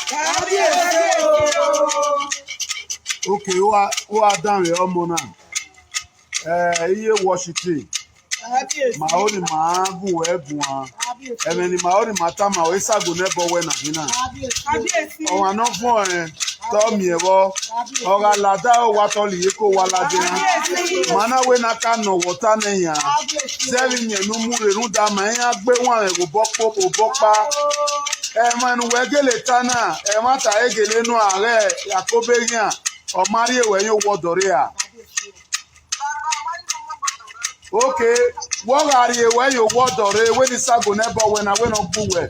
Kábíyèsí o. Ok, ó wá dáhùn ọmọ náà. Ẹ iye wọ́ṣìtì. Kábíyèsí. Màá ó ní màá gùn ẹ̀ gùn á. Kábíyèsí. Ẹ̀mẹ̀ ni màá ó ní màá tá màá ó ṣàgò nẹ́bọ̀ wẹ̀ nàá nínà. Kábíyèsí. Kábíyèsí. Ọ̀wọ̀n àná fún ẹ̀ tọ́ mi ẹ̀wọ́. Ọ̀rọ̀ àlàdá ó wa tọ́lì yìí kó wa lajẹ. Kábíyèsí. Màná wé na ká nà wọ́tá nìyà. Kábíyèsí. Sẹ́rí yẹn nu mú rèrú da màá yẹn gbé wọn rẹ̀ kò bọ́ pọ̀ kò bọ́ pa. Ẹ̀mọ ẹnu wẹ́ gèlè tánà ẹ̀ má ta egèlè nu ààrẹ àkóbéyàn ọ̀márí èwẹ̀ yóò wọ dọ̀rẹ́ à. Ok, wọ́n rà rí ewé yóò wọ́ dọ̀rẹ́ wé ní sago nẹ́bọ̀ wẹ̀ náà wé náà kú wẹ̀.